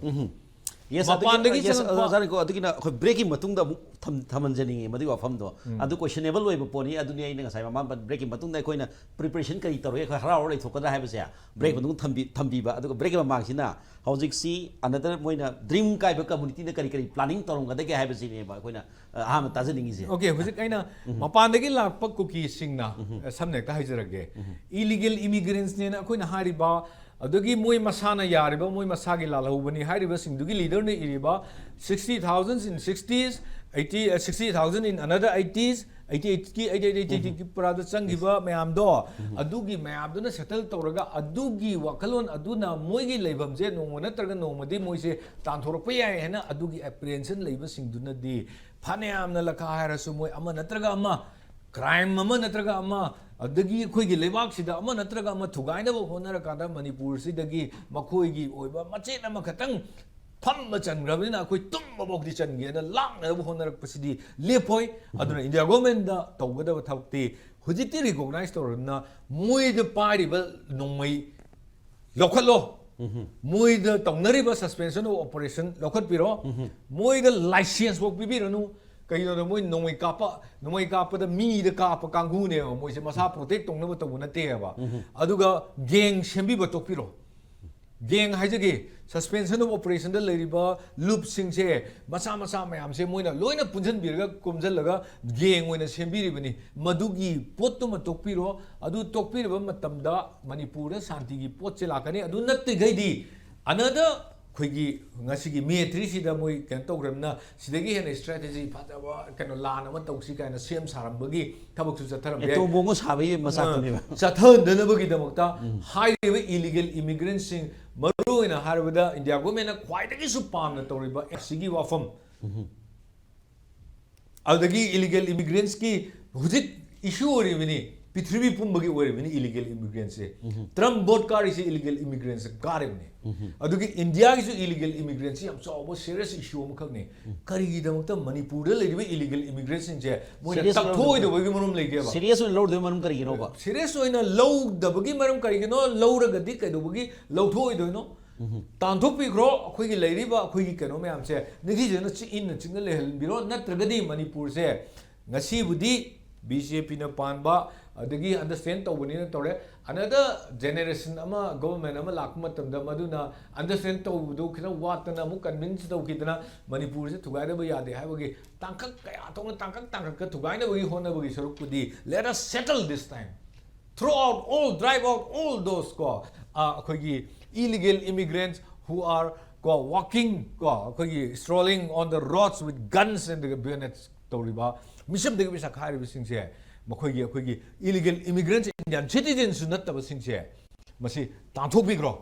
Yes, ꯃꯄꯥꯟꯗꯒꯤ ꯑꯗꯨꯒꯤ, yes, ꯆꯪꯉꯛꯄ ꯑꯣꯖꯥ ꯔꯤꯀꯣ, ꯑꯗꯨꯒꯤꯅ ꯑꯩꯈꯣꯏ breakꯀꯤ ꯃꯇꯨꯡꯗ ꯑꯃꯨꯛ ꯊꯝ-, ꯊꯝꯍꯟꯖꯅꯤꯡꯉꯤ ꯃꯗꯨꯒꯤ ꯋꯥꯐꯝꯗꯣ꯫ ꯑꯗꯨ questionable ꯑꯣꯏꯕ ꯄꯣꯠꯅꯤ꯫ ꯑꯗꯨꯅꯤ ꯑꯩꯅ ꯉꯁꯥꯏ ꯃꯃꯥꯡ breakꯀꯤ ꯃꯇꯨꯡꯗ ꯑꯩꯈꯣꯏꯅ preparation ꯀꯔꯤ ꯇꯧꯔꯒꯦ, ꯑꯩꯈꯣꯏ ꯍꯔꯥꯎ ꯍꯔꯥꯎ ꯂꯩꯊꯣꯛꯀꯗ꯭ꯔꯥ ꯍꯥꯏꯕꯁꯦ break ꯃꯇꯨꯡ ꯊꯝꯕꯤ-, ꯊꯝꯕꯤꯕ꯫ ꯑꯗꯨꯒ breakꯀꯤ ꯃꯃꯥꯡꯁꯤꯅ ꯍꯧꯖꯤꯛꯁꯤ another ꯃꯣꯏꯅ ꯗ꯭ꯔꯤꯝ ꯀꯥꯏꯕ ꯀꯝꯃꯨꯅꯤꯇꯤꯅ ꯀꯔꯤ ꯀꯔꯤ planning ꯇꯧꯔꯝꯒꯗꯒꯦ ꯍꯥꯏꯕꯁꯤꯅꯦꯕ ꯑꯩꯈꯣꯏꯅ, ꯑ, ꯑꯍꯥꯟꯕ ꯇꯥꯖꯅꯤꯡꯉꯤꯁꯦ꯫ Okay, ꯍꯧꯖꯤꯛ ꯑꯩꯅ ꯃꯄꯥꯟꯗꯒꯤ ꯂꯥꯛꯄ ꯀꯨꯀꯤꯁꯤꯡꯅ, ꯑ, ꯁꯝꯅ ꯍꯦꯛꯇ ꯍꯥꯏꯖꯔꯒꯦ, illegal immigrants ꯅꯦꯅ ꯑꯩꯈꯣꯏꯅ ꯍꯥꯏꯔꯤꯕ, ꯑꯗꯒꯤ ꯃꯣꯏ ꯃꯁꯥꯅ ꯌꯥꯔꯤꯕ, ꯃꯣꯏ ꯃꯁꯥꯒꯤ ꯂꯥꯜꯍꯧꯕꯅꯤ ꯍꯥꯏꯔꯤꯕꯁꯤꯡꯗꯨꯒꯤ leaderꯅ ꯏꯔꯤꯕ sixty thousand in sixties, eighty, uh, sixty thousand in another eighties, eighty ꯑꯩꯠꯀꯤ ꯑꯩꯠꯇꯤ ꯑꯩꯠ ꯑꯩꯠꯇꯤ ꯑꯩꯠꯀꯤ ꯄꯔꯥꯗ ꯆꯪꯈꯤꯕ ꯃꯌꯥꯝꯗꯣ, ꯑꯗꯨꯒꯤ ꯃꯌꯥꯝꯗꯨꯅ ꯁꯦꯇꯜ ꯇꯧꯔꯒ, ꯑꯗꯨꯒꯤ ꯋꯥꯈꯜꯂꯣꯟ ꯑꯗꯨꯅ ꯃꯣꯏꯒꯤ ꯂꯩꯐꯝꯁꯦ ꯅꯣꯡꯃ ꯅꯠꯇ꯭ꯔꯒ ꯅꯣꯡꯃꯗꯤ ꯃꯣꯏꯁꯦ ꯇꯥꯟꯊꯣꯔꯛꯄ ꯌꯥꯏ ꯍꯥꯏꯅ ꯑꯗꯨꯒꯤ ꯑꯦꯄ꯭ꯔꯤꯍꯦꯟꯁꯟ ꯂꯩꯕꯁꯤꯡꯗꯨꯅꯗꯤ, ꯐꯅꯌꯥꯝꯅ ꯂꯀꯥ ꯍꯥꯏꯔꯁꯨ, ꯃꯣꯏ ꯑꯃ ꯅꯠꯇ꯭ꯔꯒ ꯑꯃ, ꯀ꯭ꯔꯥꯏꯝ ꯑꯃ ꯅꯠꯇ꯭ꯔꯒ ꯑꯃ, ꯑꯗꯒꯤ ꯑꯩꯈꯣꯏꯒꯤ ꯂꯩꯕꯥꯛꯁꯤꯗ ꯑꯃ ꯅꯠꯇ꯭ꯔꯒ ꯑꯃ ꯊꯨꯒꯥꯏꯅꯕ ꯍꯣꯠꯅꯔꯀꯥꯟꯗ, ꯃꯅꯤꯄꯨꯔꯁꯤꯗꯒꯤ ꯃꯈꯣꯏꯒꯤ ꯑꯣꯏꯕ ꯃꯆꯦꯠ ꯑꯃꯈꯛꯇꯪ ꯐꯝꯕ ꯆꯟꯈ꯭ꯔꯕꯅꯤꯅ, ꯑꯩꯈꯣꯏ ꯇꯨꯝꯕꯐꯥꯎꯗꯤ ꯆꯟꯒꯦꯅ ꯂꯥꯛꯅꯕ ꯍꯣꯠꯅꯔꯛꯄꯁꯤꯗꯤ ꯂꯦꯞꯄꯣꯏ꯫ ꯑꯗꯨꯅ ꯏꯟꯗꯤꯌꯥ ꯒꯣꯔꯃꯦꯟꯗ ꯇꯧꯒꯗꯕ ꯊꯕꯛꯇꯤ, ꯍꯧꯖꯤꯛꯇꯤ ꯔꯤꯀꯣꯒꯅꯥꯏꯁ ꯇꯧꯔꯕꯅꯤꯅ, ꯃꯣꯏꯗ ꯄꯥꯏꯔꯤꯕ ꯅꯣꯡꯃꯩ ꯂꯧꯈꯠꯂꯣ, ꯃꯣꯏꯗ ꯇꯧꯅꯔꯤꯕ suspension of operation ꯂꯧꯈꯠꯄꯤꯔꯣ, ꯃꯣꯏꯗ ꯂꯥꯏꯁꯦꯟꯁ ꯐꯥꯎ ꯄꯤꯕꯤꯔꯅꯨ꯫ ꯀꯩꯒꯤꯅꯣꯗ, ꯃꯣꯏ ꯅꯣꯡꯃꯩ ꯀꯥꯞꯄ, ꯅꯣꯡꯃꯩ ꯀꯥꯞꯄꯗ ꯃꯤꯗ ꯀꯥꯞꯄ ꯀꯥꯡꯕꯨꯅꯦꯕ, ꯃꯣꯏꯁꯦ ꯃꯁꯥ ꯄ꯭ꯔꯣꯇꯦꯛ ꯇꯧꯅꯕ ꯇꯧꯕ ꯅꯠꯇꯦꯕ꯫ ꯑꯗꯨꯒ ꯒꯦꯡ ꯁꯦꯝꯕꯤꯕ ꯇꯣꯛꯄꯤꯔꯣ꯫ ꯒꯦꯡ ꯍꯥꯏꯖꯒꯦ, suspension of operationꯗ ꯂꯩꯔꯤꯕ ꯂꯨꯞꯁꯤꯡꯁꯦ, ꯃꯆꯥ ꯃꯆꯥ ꯃꯌꯥꯝꯁꯦ ꯃꯣꯏꯅ ꯂꯣꯏꯅ ꯄꯨꯟꯁꯤꯟꯕꯤꯔꯒ, ꯀꯣꯝꯁꯤꯜꯂꯒ ꯒꯦꯡ ꯑꯣꯏꯅ ꯁꯦꯝꯕꯤꯔꯤꯕꯅꯤ꯫ ꯃꯗꯨꯒꯤ ꯄꯣꯠꯇꯨꯃ ꯇꯣꯛꯄꯤꯔꯣ꯫ ꯑꯗꯨ ꯇꯣꯛꯄꯤꯔꯕ ꯃꯇꯝꯗ ꯃꯅꯤꯄꯨꯔꯗ ꯁꯥꯟꯇꯤꯒꯤ ꯄꯣꯠꯁꯦ ꯂꯥꯛꯀꯅꯤ꯫ ꯑꯗꯨ ꯅꯠꯇ꯭ꯔꯤꯈꯩꯗꯤ, another, ꯑꯩꯈꯣꯏꯒꯤ ꯉꯁꯤꯒꯤ ꯃꯦ ꯊ꯭ꯔꯤꯁꯤꯗ ꯃꯣꯏ ꯀꯩꯅꯣ ꯇꯧꯈ꯭ꯔꯕꯅꯤꯅ, ꯁꯤꯗꯒꯤ ꯍꯦꯟꯅ strategy ꯐꯖꯕ ꯀꯩꯅꯣ ꯂꯥꯟ ꯑꯃ ꯇꯧꯁꯤ ꯀꯥꯏꯅ ꯁꯦꯝ ꯁꯥꯔꯝꯕꯒꯤ ꯊꯕꯛꯁꯨ ꯆꯠꯊꯔꯝꯕ ꯌꯥꯏ꯫ ꯑꯦꯇꯣꯝ ꯕꯣꯝꯒ ꯁꯥꯕꯒꯤ ꯃꯆꯥꯛꯇꯨꯅꯦꯕ꯫ ꯆꯠꯊꯍꯟꯗꯅꯕꯒꯤꯗꯃꯛꯇ ꯍꯥꯏꯔꯤꯕ illegal immigrantꯁꯤꯡ, ꯃꯔꯨꯑꯣꯏꯅ ꯍꯥꯏꯔꯕꯗ ꯏꯟꯗꯤꯌꯥ ꯒꯣꯔꯃꯦꯟꯅ ꯈ꯭ꯋꯥꯏꯗꯒꯤꯁꯨ ꯄꯥꯝꯅ ꯇꯧꯔꯤꯕ ꯑꯦꯁꯤꯒꯤ ꯋꯥꯐꯝ, ꯑꯗꯨꯗꯒꯤ illegal immigrantꯀꯤ ꯍꯧꯖꯤꯛ issue ꯑꯣꯏꯔꯤꯕꯅꯤ, ꯄ꯭ꯔꯤꯊꯤꯕꯤ ꯄꯨꯝꯕꯒꯤ ꯑꯣꯏꯔꯤꯕꯅꯤ illegal immigrantꯁꯦ꯫ ꯇ꯭ꯔꯝꯞ ꯚꯣꯠ ꯀꯥꯔꯤꯁꯦ illegal immigrantꯁꯦ ꯀꯥꯔꯤꯕꯅꯤ꯫ ꯑꯗꯨꯒꯤ ꯏꯟꯗꯤꯌꯥꯒꯤꯁꯨ illegal immigrantꯁꯤ ꯌꯥꯝ ꯆꯥꯎꯕ serious issue ꯑꯃꯈꯛꯅꯤ꯫ ꯀꯔꯤꯒꯤꯗꯃꯛꯇ ꯃꯅꯤꯄꯨꯔꯗ ꯂꯩꯔꯤꯕ illegal immigrantꯁꯤꯡꯁꯦ ꯃꯣꯏꯅ Serious ꯑꯣꯏꯅ ꯇꯛꯊꯣꯛꯑꯣꯏꯗꯕꯒꯤ ꯃꯔꯝ ꯂꯩꯒꯦꯕ? Serious ꯑꯣꯏꯅ ꯂꯧꯔꯣꯏꯗꯕꯒꯤ ꯃꯔꯝ ꯀꯔꯤꯒꯤꯅꯣꯕ? Serious ꯑꯣꯏꯅ ꯂꯧꯗꯕꯒꯤ ꯃꯔꯝ ꯀꯔꯤꯒꯤꯅꯣ? ꯂꯧꯔꯒꯗꯤ ꯀꯩꯗꯧꯕꯒꯤ ꯂꯧꯊꯣꯛꯑꯣꯏꯗꯣꯏꯅꯣ? ꯇꯥꯟꯊꯣꯛꯄꯤꯈ꯭ꯔꯣ ꯑꯩꯈꯣꯏꯒꯤ ꯂꯩꯔꯤꯕ ꯑꯩꯈꯣꯏꯒꯤ ꯀꯩꯅꯣ ꯃꯌꯥꯝꯁꯦ, ꯅꯤꯡꯊꯤꯖꯅ ꯆꯤ-, ꯏꯟꯅ ꯆꯤꯡꯅ ꯂꯩꯍꯟꯕꯤꯔꯣ꯫ ꯅꯠꯇ꯭ꯔꯒꯗꯤ ꯃꯅꯤꯄꯨꯔꯁꯦ ꯉꯁꯤꯕꯨꯗꯤ ꯕꯤ ꯖꯦ ꯄꯤꯅ ꯄꯥꯟꯕ, ꯑꯗꯒꯤ understand ꯇꯧꯕꯅꯤꯅ ꯇꯧꯔꯦ꯫ Another generation ꯑꯃ, government ꯑꯃ ꯂꯥꯛꯄ ꯃꯇꯝꯗ ꯃꯗꯨꯅ understand ꯇꯧꯕꯗꯨ ꯈꯤꯇꯪ ꯋꯥꯠꯇꯅ, ꯑꯃꯨꯛ convince ꯇꯧꯈꯤꯗꯅ, ꯃꯅꯤꯄꯨꯔꯁꯦ ꯊꯨꯒꯥꯏꯗꯕ ꯌꯥꯗꯦ ꯍꯥꯏꯕꯒꯤ ꯇꯥꯡꯀꯛ ꯀꯌꯥ ꯊꯣꯛꯅ ꯇꯥꯡꯀꯛ ꯇꯥꯡꯀꯛꯀ ꯊꯨꯒꯥꯏꯅꯕꯒꯤ ꯍꯣꯠꯅꯕꯒꯤ ꯁꯔꯨꯛꯄꯨꯗꯤ, let us settle this time, throw out all, drive out all those, ꯀꯣ, ꯑ, ꯑꯩꯈꯣꯏꯒꯤ illegal immigrants who are, ꯀꯣ, walking, ꯀꯣ, ꯑꯩꯈꯣꯏꯒꯤ strolling on the roads with guns and bayonets ꯇꯧꯔꯤꯕ ꯃꯤꯆꯝꯗꯒꯤ ꯄꯩꯁꯥ ꯈꯥꯏꯔꯤꯕꯁꯤꯡꯁꯦ, ꯃꯈꯣꯏꯒꯤ, ꯑꯩꯈꯣꯏꯒꯤ illegal immigrants, Indian citizensꯁꯨ ꯅꯠꯇꯕꯁꯤꯡꯁꯦ, ꯃꯁꯤ ꯇꯥꯟꯊꯣꯛꯄꯤꯈ꯭ꯔꯣ,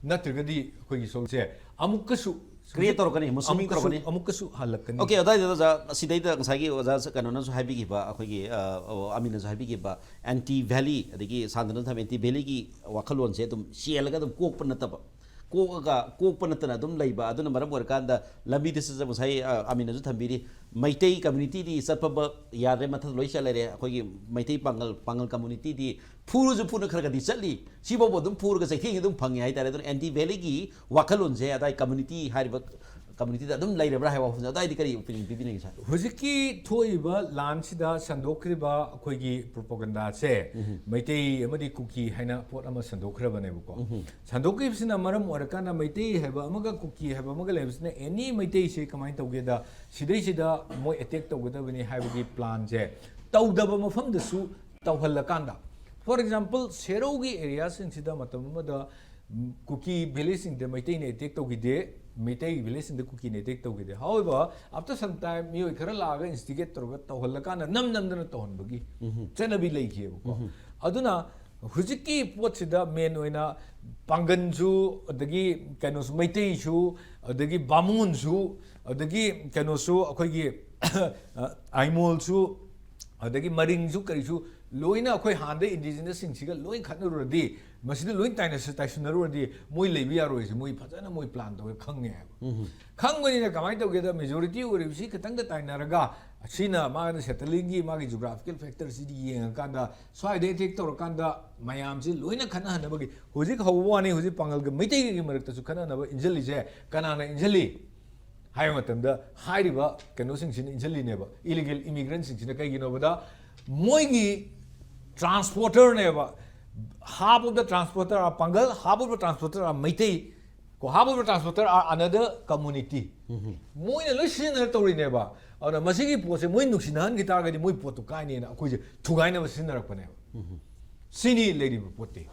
ꯅꯠꯇ꯭ꯔꯒꯗꯤ ꯑꯩꯈꯣꯏꯒꯤ ꯁꯣꯝꯁꯦ ꯑꯃꯨꯛꯀꯁꯨ Create ꯇꯧꯔꯛꯀꯅꯤ, ꯃꯨꯁꯂꯤꯝ ꯑꯃꯨꯛꯀꯁꯨ, ꯇꯧꯔꯛꯀꯅꯤ꯫ ꯑꯃꯨꯛꯀꯁꯨ ꯍꯜꯂꯛꯀꯅꯤ꯫ Okay, ꯑꯗꯨꯋꯥꯏꯗꯨꯗ ꯑꯣꯖꯥ, ꯁꯤꯗꯩꯗ ꯉꯁꯥꯏꯒꯤ ꯑꯣꯖꯥ ꯀꯩꯅꯣꯅꯁꯨ ꯍꯥꯏꯕꯤꯈꯤꯕ, ꯑꯩꯈꯣꯏꯒꯤ ꯑ, ꯑ, ꯑꯃꯤꯅꯁꯨ ꯍꯥꯏꯕꯤꯈꯤꯕ, ꯑꯦꯟꯇꯤ ꯚꯦꯂꯤ, ꯑꯗꯒꯤ ꯁꯥꯟꯗꯅ ꯊꯝꯕ ꯑꯦꯟꯇꯤ ꯚꯦꯂꯤꯒꯤ ꯋꯥꯈꯜꯂꯣꯟꯁꯦ ꯑꯗꯨꯝ ꯆꯦꯜꯂꯒ ꯑꯗꯨꯝ ꯀꯣꯛꯄ ꯅꯠꯇꯕ, ꯀꯣꯛꯑꯒ, ꯀꯣꯛꯄ ꯅꯠꯇꯅ ꯑꯗꯨꯝ ꯂꯩꯕ꯫ ꯑꯗꯨꯅ ꯃꯔꯝ ꯑꯣꯏꯔꯀꯥꯟꯗ ꯂꯝꯕꯤꯗꯁꯨ ꯉꯁꯥꯏ, ꯑ, ꯑꯃꯤꯅꯁꯨ ꯊꯝꯕꯤꯔꯤ, ꯃꯩꯇꯩ ꯀꯝꯃ꯭ꯌꯨꯅꯤꯇꯤꯗꯤ ꯆꯠꯄ ꯌꯥꯗ꯭ꯔꯦ, ꯃꯊꯛ ꯂꯣꯏ ꯆꯠ ꯂꯩꯔꯦ꯫ ꯑꯩꯈꯣꯏꯒꯤ ꯃꯩꯇꯩ ꯄꯥꯡꯒꯜ, ꯄꯥꯡꯒꯜ ꯀꯝꯃ꯭ꯌꯨꯅꯤꯇꯤꯗꯤ ꯐꯨꯔꯁꯨ ꯐꯨꯅ ꯈꯔ ꯈꯔꯗꯤ ꯆꯠꯂꯤ, ꯁꯤꯐꯥꯎꯕ ꯑꯗꯨꯝ ꯐꯨꯔꯒ ꯆꯩꯊꯦꯡꯁꯦ ꯑꯗꯨꯝ ꯐꯪꯉꯦ ꯍꯥꯏꯇꯥꯔꯦ꯫ ꯑꯗꯨꯅ ꯑꯦꯟꯇꯤ ꯚꯦꯂꯤꯒꯤ ꯋꯥꯈꯜꯂꯣꯟꯁꯦ ꯑꯗꯥꯏ ꯀꯝꯃ꯭ꯌꯨꯅꯤꯇꯤ ꯍꯥꯏꯔꯤꯕ ꯀꯝꯃ꯭ꯌꯨꯅꯤꯇꯤꯗ ꯑꯗꯨꯝ ꯂꯩꯔꯕ꯭ꯔꯥ ꯍꯥꯏꯕ ꯋꯥꯐꯝꯁꯦ ꯑꯗꯥꯏꯗꯤ ꯀꯔꯤ ꯑꯣꯄꯤꯅꯤꯌꯟ ꯄꯤꯕꯤꯅꯤꯡꯉꯤ ꯁꯥꯔ? ꯍꯧꯖꯤꯛꯀꯤ ꯊꯣꯛꯏꯕ ꯂꯥꯟꯁꯤꯗ ꯁꯟꯗꯣꯛꯈ꯭ꯔꯤꯕ ꯑꯩꯈꯣꯏꯒꯤ ꯄ꯭ꯔꯣꯄꯣꯒꯟꯗꯥꯁꯦ, ꯃꯩꯇꯩ ꯑꯃꯗꯤ ꯀꯨꯀꯤ ꯍꯥꯏꯅ ꯄꯣꯠ ꯑꯃ ꯁꯟꯗꯣꯛꯈ꯭ꯔꯕꯅꯦꯕꯀꯣ꯫ ꯁꯟꯗꯣꯛꯈꯤꯕꯁꯤꯅ ꯃꯔꯝ ꯑꯣꯏꯔꯀꯥꯟꯗ ꯃꯩꯇꯩ ꯍꯥꯏꯕ ꯑꯃꯒ ꯀꯨꯀꯤ ꯍꯥꯏꯕ ꯑꯃꯒ ꯂꯩꯕꯁꯤꯅ ꯑꯦꯅꯤ ꯃꯩꯇꯩꯁꯤ ꯀꯃꯥꯏꯅ ꯇꯧꯒꯦꯗ, ꯁꯤꯗꯩꯁꯤꯗ ꯃꯣꯏ ꯑꯦꯇꯦꯛ ꯇꯧꯒꯗꯕꯅꯤ ꯍꯥꯏꯕꯒꯤ ꯄ꯭ꯂꯥꯟꯁꯦ ꯇꯧꯗꯕ ꯃꯐꯝꯗꯁꯨ ꯇꯧꯍꯜꯂꯀꯥꯟꯗ, for example, ꯁꯦꯔꯧꯒꯤ ꯑꯦꯔꯤꯌꯥꯁꯤꯡꯁꯤꯗ ꯃꯇꯝ ꯑꯃꯗ ꯎꯝ, ꯀꯨꯀꯤ ꯚꯤꯂꯦꯖꯁꯤꯡꯗ ꯃꯩꯇꯩꯅ ꯑꯦꯇꯦꯛ ꯇꯧꯈꯤꯗꯦ, ꯃꯩꯇꯩꯒꯤ ꯚꯤꯂꯦꯖꯁꯤꯡꯗ ꯀꯨꯀꯤꯅ attack ꯇꯧꯈꯤꯗꯦ꯫ However, after some time ꯃꯤꯑꯣꯏ ꯈꯔ ꯂꯥꯛꯑꯒ ꯏꯟꯁꯇꯤꯒꯦꯠ ꯇꯧꯔꯒ ꯇꯧꯍꯜꯂꯀꯥꯟꯗ ꯅꯝ ꯅꯝꯗꯅ ꯇꯧꯍꯟꯕꯒꯤ ꯆꯠꯅꯕꯤ ꯂꯩꯈꯤꯑꯕꯀꯣ꯫ ꯑꯗꯨꯅ ꯍꯧꯖꯤꯛꯀꯤ ꯄꯣꯠꯁꯤꯗ ꯃꯦꯟ ꯑꯣꯏꯅ ꯄꯥꯡꯒꯟꯁꯨ, ꯑꯗꯒꯤ ꯀꯩꯅꯣꯁꯨ, ꯃꯩꯇꯩꯁꯨ, ꯑꯗꯒꯤ ꯕꯥꯃꯣꯟꯁꯨ, ꯑꯗꯒꯤ ꯀꯩꯅꯣꯁꯨ, ꯑꯩꯈꯣꯏꯒꯤ ꯑꯥꯏꯃꯣꯜꯁꯨ, ꯑꯗꯒꯤ ꯃꯔꯤꯡꯁꯨ ꯀꯔꯤꯁꯨ ꯂꯣꯏꯅ ꯑꯩꯈꯣꯏ ꯍꯥꯟꯅꯗꯩ ꯏꯟꯗꯤꯖꯤꯅꯁꯁꯤꯡꯁꯤꯒ ꯂꯣꯏ ꯈꯠꯅꯔꯨꯔꯗꯤ, ꯃꯁꯤꯗ ꯂꯣꯏ ꯇꯥꯏꯅ-, ꯇꯥꯏꯁꯤꯟꯅꯔꯨꯔꯗꯤ ꯃꯣꯏ ꯂꯩꯕ ꯌꯥꯔꯣꯏꯁꯦ ꯃꯣꯏ ꯐꯖꯅ ꯃꯣꯏ ꯄ꯭ꯂꯥꯟ ꯇꯧꯔ ꯈꯪꯉꯦ ꯍꯥꯏꯕ꯫ ꯈꯪꯕꯅꯤꯅ ꯀꯃꯥꯏꯅ ꯇꯧꯒꯦꯗ, ꯃꯦꯖꯣꯔꯤꯇꯤ ꯑꯣꯏꯔꯤꯕꯁꯤ ꯈꯤꯇꯪꯗ ꯇꯥꯏꯅꯔꯒ, ꯁꯤꯅ ꯃꯥꯅ ꯁꯦꯇꯂꯤꯡꯒꯤ ꯃꯥꯒꯤ ꯖꯤꯑꯣꯒ꯭ꯔꯥꯐꯤꯀꯦꯜ ꯐꯦꯛꯇꯔꯁꯤꯗꯤ ꯌꯦꯡꯉꯀꯥꯟꯗ, ꯁ꯭ꯋꯥꯏꯗ ꯑꯦꯇꯦꯛ ꯇꯧꯔꯀꯥꯟꯗ ꯃꯌꯥꯝꯁꯤ ꯂꯣꯏꯅ ꯈꯠꯅꯍꯟꯅꯕꯒꯤ, ꯍꯧꯖꯤꯛ ꯍꯧꯕ ꯋꯥꯅꯤ, ꯍꯧꯖꯤꯛ ꯄꯥꯡꯒꯜꯒ ꯃꯩꯇꯩꯒꯤ ꯃꯔꯛꯇꯁꯨ ꯈꯠꯅꯅꯕ ꯏꯟꯁꯤꯜꯂꯤꯁꯦ ꯀꯅꯥꯅ ꯏꯟꯁꯤꯜꯂꯤ ꯍꯥꯏꯕ ꯃꯇꯝꯗ, ꯍꯥꯏꯔꯤꯕ ꯀꯩꯅꯣꯁꯤꯡꯁꯤꯅ ꯏꯟꯁꯤꯜꯂꯤꯅꯦꯕ, ꯏꯂꯤꯒꯦꯜ ꯏꯃꯤꯒ꯭ꯔꯦꯟꯁꯤꯡꯁꯤꯅ꯫ ꯀꯩꯒꯤꯅꯣꯕꯗ, ꯃꯣꯏꯒꯤ ꯇ꯭ꯔꯥꯟꯁꯄꯣꯔꯇꯔꯅꯦꯕ, half of the transporter are ꯄꯥꯡꯒꯜ, half of the transporter are Meitei, ꯀꯣ, half of the transporter are another community꯫ ꯃꯣꯏꯅ ꯂꯣꯏ ꯁꯤꯖꯤꯟꯅꯔ ꯇꯧꯔꯤꯅꯦꯕ꯫ ꯑꯗꯨꯅ ꯃꯁꯤꯒꯤ ꯄꯣꯠꯁꯦ ꯃꯣꯏ ꯅꯨꯡꯁꯤꯅꯍꯟꯈꯤ ꯇꯥꯔꯒꯗꯤ ꯃꯣꯏ ꯄꯣꯠꯇꯨ ꯀꯥꯏꯅꯦꯅ ꯑꯩꯈꯣꯏꯁꯦ ꯊꯨꯒꯥꯏꯅꯕ ꯁꯤꯖꯤꯟꯅꯔꯛꯄꯅꯦꯕ꯫ ꯁꯤꯅꯤ ꯂꯩꯔꯤꯕ ꯄꯣꯠꯇꯤ꯫